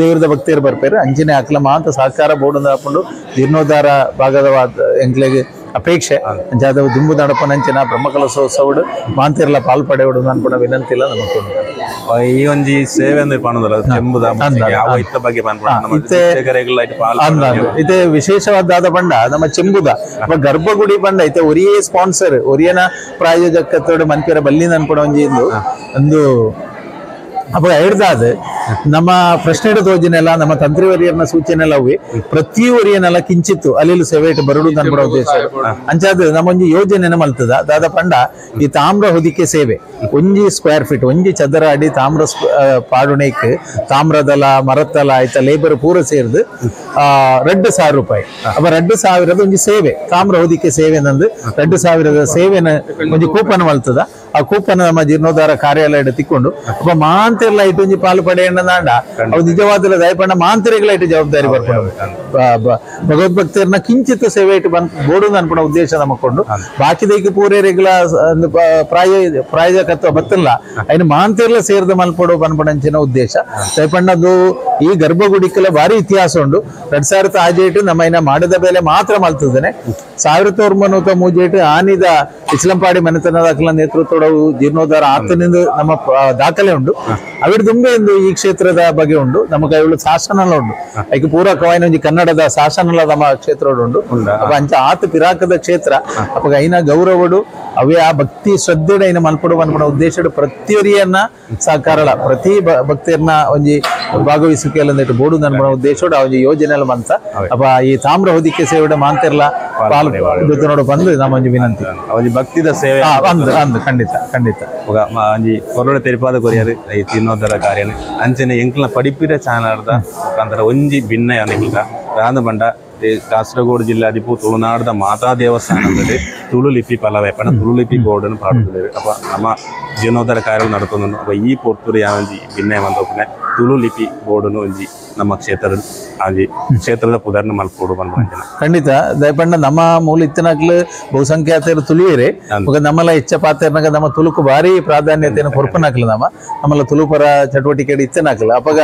Speaker 2: ದೇವ್ರದ ಭಕ್ತಿಯರು ಬರ್ಪೇರು ಅಂಚಿನೆ ಆಕಲ ಮಾಂತ ಸಹಕಾರ ಬೋರ್ಡ್ ಹಾಕೊಂಡು ಜೀರ್ಣೋದ್ಧಾರ ಭಾಗದ ಎಂಕ್ಲೆಗೆ ಅಪೇಕ್ಷೆ ಅಂಚಾದ ದುಂಬು ನಡಪನಂಚಿನ ಬ್ರಹ್ಮಕಲಶೋತ್ಸವಡು ಮಾಂತಿರ್ಲ ಪಾಲ್ ಪಡೆಯೋಡು ಅನ್ಪುಣ ವಿನಂತಿ ಇಲ್ಲ ನಮಕ್.
Speaker 1: ಈ ಒಂಜಿ ಸೇವೆ ಅಂದ್ರೆ ಪಣದಲ್ಲ ಚೆಂಬುದ ಇತ್ತ ಬಗ್ಗೆ
Speaker 2: ಇತ್ತೆ ವಿಶೇಷವಾದ ಬಂಡ ನಮ್ಮ ಚೆಂಬುದ ಗರ್ಭಗುಡಿ ಬಂಡ ಇತ್ತೆ ಒರಿಯೇ ಸ್ಪಾನ್ಸರ್ ಒರಿಯನ ಪ್ರಾಯೋಜಕತ್ವಡು ಮನ್ಪಿರ ಬಲ್ಲಿನ ಅನ್ಪುಣ ಒಂಜಿ ಒಂದು ಅಪ್ಪ ಹಿಡ್ದಾದ ನಮ್ಮ ಪ್ರಶ್ನೆ ತೋಜಿನೆಲ್ಲ ನಮ್ಮ ತಂತ್ರಿವರ್ಯರ್ನ ಸೂಚನೆಲ್ಲ ಅವೆ ಪ್ರತಿ ಒರಿಯನೆಲ್ಲ ಕಿಂಚಿತ್ತು ಅಲ್ಲಿ ಸೇವೆ ಬರಡು ಅನ್ಪುಣ ಉದ್ದೇಶ ಅಂಚಾದ ನಮ್ಮೊಂಜಿ ಯೋಜನೆನ ಮಲ್ತದ ದಾದ ಪಂಡ ಈ ತಾಮ್ರ ಹೊದಿಕೆ ಸೇವೆ ಒಂಜಿ ಸ್ಕ್ವೇರ್ ಫೀಟ್ ಒಂಜಿ ಚದರ ಅಡಿ ತಾಮ್ರ ಪಾಡುಣೆಕ್ ತಾಮ್ರದಲ ಮರತ್ತಲ ಆಯ್ತ ಲೇಬರ್ ಪೂರ ಸೇರ್ದು 2,000 ರೂಪಾಯಿ. ಅಪ್ಪ 2,000 ಒಂಜಿ ಸೇವೆ ತಾಮ್ರ ಹೊದಿಕೆ ಸೇವೆ ನಂದು 2,000 ಸೇವೆನ ಒಂಜಿ ಕೂಪನ್ ಮಲ್ತದ. ಆ ಕೂಪನ್ ನಮ್ಮ ಜೀರ್ಣೋದ್ಧಾರ ಕಾರ್ಯಾಲಯ ತಿಕ್ಕೊಂಡು ಒಬ್ಬ ಮಾಂತೆರ್ಲ ಇಟ್ಟು ಒಂಜಿ ಪಾಲು ಪಡೆಯಂಡ ಅವು ನಿಜವಾದಲ ದಯಪಂಡ ಮಾಂತೆರೆಗಳ ಇಟ್ಟು ಜವಾಬ್ದಾರಿ ಬರ್ಕೊಂಡು ಭಗವದ್ಭಕ್ತರನ್ನ ಕಿಂಚಿತ ಸೇವೆ ಇಟ್ಟು ಬಂದ್ ಬೋಡು ಅನ್ಪುಣ ಉದ್ದೇಶ ನಮಕೊಂಡು ಬಾಕಿದೈಕ್ ಪೂರೇರೆಗಳ ಪ್ರಾಯೋಜಕತ್ವ ಬತ್ತಲ್ಲ ಐನು ಮಾಂತೆರ್ಲ ಸೇರ್ದ ಮಲ್ಪಡು ಬನ್ಪಣಂಚಿನ ಉದ್ದೇಶ ದಯಪಂಡದು. ಈ ಗರ್ಭಗುಡಿಕೆಲ್ಲ ಭಾರಿ ಇತಿಹಾಸ ಉಂಡು. 2005 ನಮ್ಮ ಇನ್ನ ಮಾಡಿದ ಬೆಲೆ ಮಾತ್ರ ಮಲ್ತದನೆ 1903 ಆನಿದ ಇಸ್ಲಂಪಾಡಿ ಮನೆತನದ ನೇತೃತ್ವದ ಜೀರ್ಣೋದ್ಧಾರ ಆತನಿಂದ ನಮ್ಮ ದಾಖಲೆ ಉಂಡು. ಅವಿಡ ಎಂದು ಈ ಕ್ಷೇತ್ರದ ಬಗ್ಗೆ ಉಂಡು ನಮ್ಮ ಕೈಗಳು ಶಾಸನ ಉಂಡು ಐಕೆ ಪೂರಕವಾಯಿನ ಒಂಜಿ ಕನ್ನಡದ ಶಾಸನ ನಮ್ಮ ಕ್ಷೇತ್ರ ಉಂಡು. ಅಪ್ಪ ಅಂಚ ಆತ ಪಿರಾಕದ ಕ್ಷೇತ್ರ ಅಪ್ಪ ಐನ ಗೌರವಡು ಅವೇ ಆ ಭಕ್ತಿ ಶ್ರದ್ಧೆಡ ಐನ ಮಲ್ಪಡು ಅನ್ಪುಣ ಉದ್ದೇಶಡು ಪ್ರತಿಯೊರಿಯನ್ನ ಸಹಕಾರಲ ಪ್ರತಿ ಭಕ್ತಿಯನ್ನ ಒಂಜಿ
Speaker 6: ಭಾಗವಹಿಸುವಿಕೆ ಬೋರ್ಡು ನನ್ನ ಉದ್ದೇಶೋಡು ಆ ಒಂಜಿ ಯೋಜನೆ ಮಂತ ಅಪ್ಪ ಈ ತಾಮ್ರ ಹೊದಿಕೆ ಸೇವೆ ಮಾಂತಿರ್ಲ ಪಾಲು ನೋಡು ಬಂದು ನಮ್ಮ ಒಂಜಿ ವಿನಂತಿ
Speaker 1: ಒಂಜಿ ಭಕ್ತಿದ ಸೇವೆ
Speaker 6: ಅಂದ್ ಅಂದ್ ಖಂಡಿತ ಖಂಡಿತ
Speaker 1: ಒಂಜಿ ಕೊರೊಡೆ ತೆರಿಪಾದ ಕೊರಿಯರು ಈ ಜೀರ್ಣೋದ್ಧಾರ ಕಾರ್ಯನ ಅಂಚನೆ ಎಂಕ್ಲ ಪಡಿಪಿರ ಚಾನಲ್ದ ಮುಖಾಂತರ ಒಂಜಿ ಭಿನ್ನ ಎಂಕ್ಲ ರಾಂದ ಬಂಡ ಕಾಸರಗೋಡು ಜಿಲ್ಲಾದಿಪು ತುಳುನಾಡದ ಮಾತಾ ದೇವಸ್ಥಾನದಲ್ಲಿ ತುಳು ಲಿಪಿ ಪಲವೆ ಪಂಡ ತುಳು ಲಿಪಿ ಬೋರ್ಡನ್ನು ಪಾಡುತ್ತಿದ್ದೇವೆ. ಅಪ್ಪ ನಮ್ಮ ಜೀರ್ಣೋದ್ಧಾರ ಕಾರ್ಯ ನಡತೊಂದು ಅಪ್ಪ ಈ ಪೊರ್ತುರು ಯಾವಂಜಿ ಭಿನ್ನ ಮಂದೊಪ್ಪನೆ ತುಳು ಲಿಪಿ ಬೋರ್ಡನ್ನು ಒಂಜಿ ನಮ್ಮ ಕ್ಷೇತ್ರದ ಆಂಜಿ ಕ್ಷೇತ್ರದ ಪುದರ್ನ ಮಲ್ಪೋಡು ಬಂದ
Speaker 6: ಖಂಡಿತ ದಯಪಂಡ ನಮ್ಮ ಮೂಲ ಇತ್ತಿನಾಗ್ಲು ಬಹುಸಂಖ್ಯಾತರು ತುಳುವೇರೆ ಬೊಕ ನಮ್ಮಲ ಹೆಚ್ಚ ಪಾತ್ರನಾಗ ನಮ್ಮ ತುಳುಕು ಭಾರಿ ಪ್ರಾಧಾನ್ಯತೆಯನ್ನು ಕೊರ್ಪನಾಕ್ಲು ನಮ್ಮ ನಮ್ಮಲ್ಲ ತುಳುಪರ ಚಟುವಟಿಕೆ ಇತ್ತನಾಕ್ಲು ಅಪಗ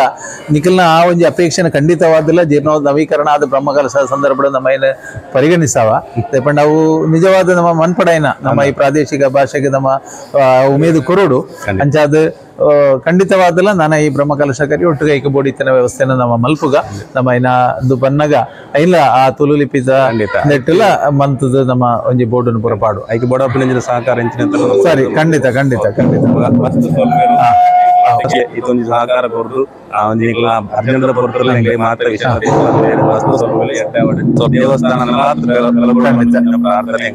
Speaker 6: ನಿಖಲ್ನ ಆ ಒಂಜಿ ಅಪೇಕ್ಷೆನ ಖಂಡಿತವಾದಿಲ್ಲ ಜೀರ್ಣೋ ನವೀಕರಣ ಆದ ಬ್ರಹ್ಮಕಲಶ ಸಂದರ್ಭ ನಮ್ಮ ಏನು ಪರಿಗಣಿಸಾವ ದಯಪಂಡ ಅವು ನಿಜವಾದ ನಮ್ಮ ಮನ್ಪಡೈನ ನಮ್ಮ ಈ ಪ್ರಾದೇಶಿಕ ಭಾಷೆಗೆ ನಮ್ಮ ಉಮೇದು ಕೊರೋಡು ಅಂಚಾದ ಖಂಡಿತವಾದಲ್ಲ ನಾನು ಈ ಬ್ರಹ್ಮಕಲಶ ಕರಿ ಒಟ್ಟಿಗೆ ಐಕ ಬೋಡಿತನ ವ್ಯವಸ್ಥೆನ ನಮ್ಮ ಮಲ್ಪುಗ ನಮ್ಮ ಐನ ಬನ್ನಗ ಇಲ್ಲ ಆ ತುಳು ಲಿಪಿತ ನೆಟ್ಟಲ ಮಂತದ ನಮ್ಮ ಒಂಜಿ ಬೋರ್ಡನ್ನು ಪುರಪಾಡು
Speaker 1: ಐಕ ಬೋಡಪ್ಪನ ಸಹಕಾರ
Speaker 6: ಸರಿ ಖಂಡಿತ ಖಂಡಿತ ಖಂಡಿತ
Speaker 1: ಇದೊಂದು ಸಹಕಾರ ಕೊರ್ದು ಆ ಒಂಜಿ ಅರ್ಜೆಂಟದ ಪೊರ್ತುಲ ಎಂಕ್ಲೆ ಮಾತ್ರ ದೇವಸ್ಥಾನ ಪ್ರಾರ್ಥನೆ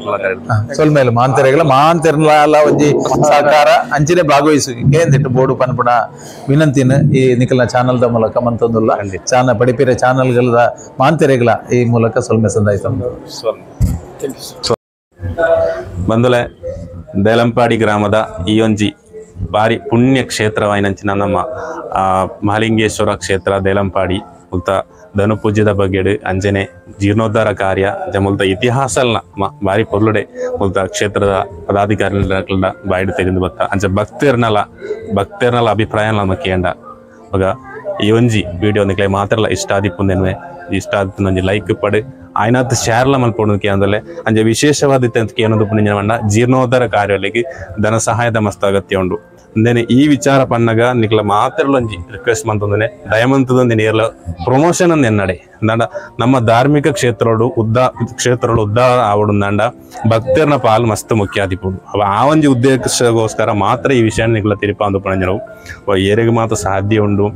Speaker 6: ಸೊಲ್ಮೇಲೆ ಮಾಂತೆರೆಗಳ ಮಾಂತೆರ್ಲ ಒಂಜಿ ಸಹಕಾರ ಅಂಚಿನೆ ಭಾಗವಹಿಸುವಿಕೆ ಅಂದಿಟ್ಟು ಬೋರ್ಡು ಪನ್ಪುಣ ವಿನಂತಿನ ಈ ನಿಖಲ್ನ ಚಾನಲ್ದ ಮೂಲಕ ಮಂತೊಂದುಲ್ಲ ಚಾನ ಪಡಿಪಿರ ಚಾನಲ್ಗಳ ಮಾಂತೆರೆಗಳ ಈ ಮೂಲಕ ಸೊಲ್ಮೆ ಸಂದಾಯಿತ.
Speaker 1: ಬಂದುಲೆ ದೇಲಂಪಾಡಿ ಗ್ರಾಮದ ಈ ಒಂಜಿ ಭಾರಿ ಪುಣ್ಯ ಕ್ಷೇತ್ರವಾಯಿನಂಚಿನ ನಮ್ಮ ಮಹಾಲಿಂಗೇಶ್ವರ ಕ್ಷೇತ್ರ ದೇಲಂಪಾಡಿ ಮುಲ್ತ ಧನುಪೂಜ್ಯದ ಬಗ್ಗೆಡು ಅಂಜನೆ ಜೀರ್ಣೋದ್ಧಾರ ಕಾರ್ಯ ಮುಲ್ತ ಇತಿಹಾಸಲ್ನ ಭಾರಿ ಪೊರ್ಲುಡೆ ಮುಲ್ತ ಕ್ಷೇತ್ರದ ಪದಾಧಿಕಾರಿಗಳ ಬಾಯಿಡು ತೆಗೆದು ಬತ್ತ ಅಂಚ ಭಕ್ತರ್ನಲ ಅಭಿಪ್ರಾಯ ನಮ್ಮ ಕೇಂಡ ಅವಾಗ ಈ ಒಂಜಿ ವಿಡಿಯೋ ನಿಕ್ಲೆ ಮಾತ್ರಲ್ಲ ಇಷ್ಟ ಆದಿಪ್ಪುಂದೆನ್ವೆ ಇಷ್ಟ ಆದಿಪ್ಪುಂದೊಂಜಿ ಲೈಕ್ ಪಡು ಆಯ್ನಾತ್ ಶೇರ್ಲ ಮಲ್ಪೊಡು ಕೇಂದಲೆ ಅಂಚ ವಿಶೇಷವಾದ ಕೇನೊಂದು ಪುಣ್ಯ ಮಂಡ ಜೀರ್ಣೋದ್ಧಾರ ಕಾರ್ಯಗಳಿಗೆ ಧನ ಸಹಾಯದ ಮಸ್ತ್ ಅಗತ್ಯ ಉಂಡು ಅಂದೇನೆ ಈ ವಿಚಾರ ಪನ್ನಗ ನಿಕ್ಲ ಮಾತ್ರಲೊಂಜಿ ರಿಕ್ವೆಸ್ಟ್ ಮಂತಂದನೆ ದಯಮಂತದೊಂದು ನೇರ್ಲ ಪ್ರಮೋಷನ್ ಅಂದ್ ಎನ್ನಡೆ ಅಂದಾಂಡ ನಮ್ಮ ಧಾರ್ಮಿಕ ಕ್ಷೇತ್ರಡು ಕ್ಷೇತ್ರಡು ಉದ್ಧಾರ ಆವಡುಂದಾಂಡ ಭಕ್ತರ್ನ ಪಾಲು ಮಸ್ತ್ ಮುಖ್ಯ ಆದಿಪುಡು ಅವ ಆ ಒಂಜಿ ಉದ್ದೇಶಗೋಸ್ಕರ ಮಾತ್ರ ಈ ವಿಷಯ ನಿಕ್ಲ ತಿರುಪಾಂದು ಪಣಂಜನವು ಏರೆಗ್ ಮಾತ್ರ ಸಾಧ್ಯ ಉಂಡು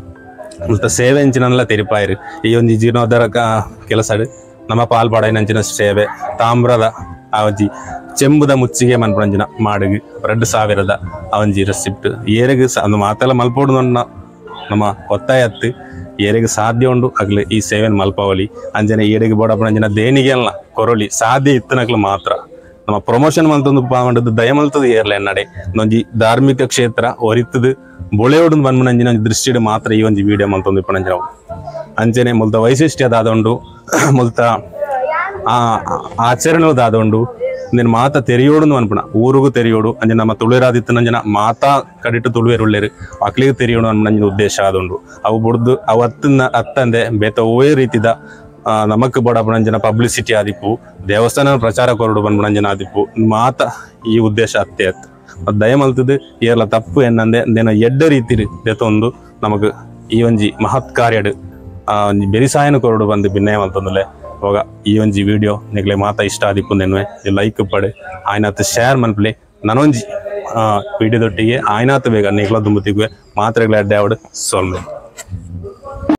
Speaker 1: ಮುಲ್ತ ಸೇವೆ ಅಂಚಿನಲ್ಲ ತೆರಿಪಾಯಿರು ಈ ಒಂಜಿ ಜೀರ್ಣೋದ್ಧಾರ ಕೆಲಸ ನಮ್ಮ ಪಾಲ್ಪಾಡೈನಂಚಿನ ಸೇವೆ ತಾಮ್ರದ ಆ ಒಂಜಿ ಚೆಂಬುದ ಮುಚ್ಚಿಗೆ ಮನ್ಪುನಂಚಿನ ಮಾಡುಗು 2000 ಆ ಒಂಜಿ ರೆಸಿಪ್ಟ್ ಏರೆಗ್ ಮಾತೆಲ್ಲ ಮಲ್ಪೋಡು ನಮ್ಮ ಒತ್ತಾಯ ಅತ್ತು ಏರೆಗ್ ಸಾಧ್ಯ ಉಂಡು ಅಗ್ಲು ಈ ಸೇವೆನ್ ಮಲ್ಪಾವಲಿ ಅಂಜನೆ ಏರೆಗ್ ಬೋಡಪ್ಪನಂಚಿನ ದೇಣಿಗೆಲ್ನ ಕೊರೊಲಿ ಸಾಧ್ಯ ಇತ್ತನಕ್ಲು ಮಾತ್ರ ನಮ್ಮ ಪ್ರಮೋಷನ್ ಮಲ್ತೊಂದು ಪಾವಂಡದ್ದು ದಯ ಮಲ್ತದ ಏರ್ಲ ಎನ್ನಡೆ ಒಂಜಿ ಧಾರ್ಮಿಕ ಕ್ಷೇತ್ರ ಒರಿತದು ಬೊಳೆಯೋಡು ಬನ್ಮನಂಜಿನ ದೃಷ್ಟಿಡ್ ಮಾತ್ರ ಈ ಒಂಜಿ ವಿಡಿಯೋ ಮಲ್ತೊಂದು ಇಪ್ಪನಂಚಿನವು ಅಂಚನೆ ಮುಲ್ತ ವೈಶಿಷ್ಟ್ಯ ದಾದೊಂಡು ಮುಲ್ತ ಆಚರಣೆ ದಾದೊಂಡು ನಿನ್ನ ಮಾತ ತೆರಿಯೋಡು ಅನ್ಪುಣ ಊರುಗು ತೆರಿಯೋಡು ಅಂಜೆ ನಮ್ಮ ತುಳುವೆರಾದಿತ್ತನಂಜನ ಮಾತಾ ಕಡಿಟ್ಟು ತುಳುವೆರುಳ್ಳೇರು ಅಕ್ಲಿಗೆ ತೆರಿಯೋಡು ಅನ್ಪುನಂಜಿನ ಉದ್ದೇಶ ಆದುಂಡು ಅವು ಬುಡ್ದು ಅವು ಅತ್ತಂದೆ ಬೇತ ಒವೇ ರೀತಿದ ನಮಕ್ ಬೋಡಪನಂಜನ ಪಬ್ಲಿಸಿಟಿ ಆದಿಪ್ಪು ದೇವಸ್ಥಾನ ಪ್ರಚಾರ ಕೊರಡು ಬನ್ಪುನಂಜನ ಆದಿಪ್ಪು ಮಾತ ಈ ಉದ್ದೇಶ ಅತ್ತೆ ಅತ್ತು ದಯ ಮಲ್ತದು ಏರ್ಲ ತಪ್ಪು ಎನ್ನಂದೆ ದೇನ ಎಡ್ಡ ರೀತಿ ದೆತೊಂದು ನಮಕ್ ಈ ಒಂಜಿ ಮಹತ್ ಕಾರ್ಯಡು ಒಂಜಿ ಬೆರಿಸಾಯನ ಕೊರಡು ಬಂದು ಭಿನ್ನಯ ಮಲ್ತೊಂದುಲೆ ಅವಾಗ ಈ ಒಂಜಿ ವಿಡಿಯೋ ನಿಗ್ಲೆ ಮಾತ ಇಷ್ಟ ಆದಿಪ್ಪುಂದೆನ್ವೆ ಲೈಕ್ ಪಡೆ ಆಯ್ನಾತ್ ಶೇರ್ ಮನ್ಪ್ಲೆ ನನೊಂಜಿ ವಿಡಿಯೋದೊಟ್ಟಿಗೆ ಆಯ್ನಾತ್ ಬೇಗ ನಿಗ್ಲ ದುಂಬುತಿಗ್ವೆ ಮಾತ್ರೆಗಳ ಅಡ್ಡೆ ಆವಡು ಸೊಲ್ಮೆ.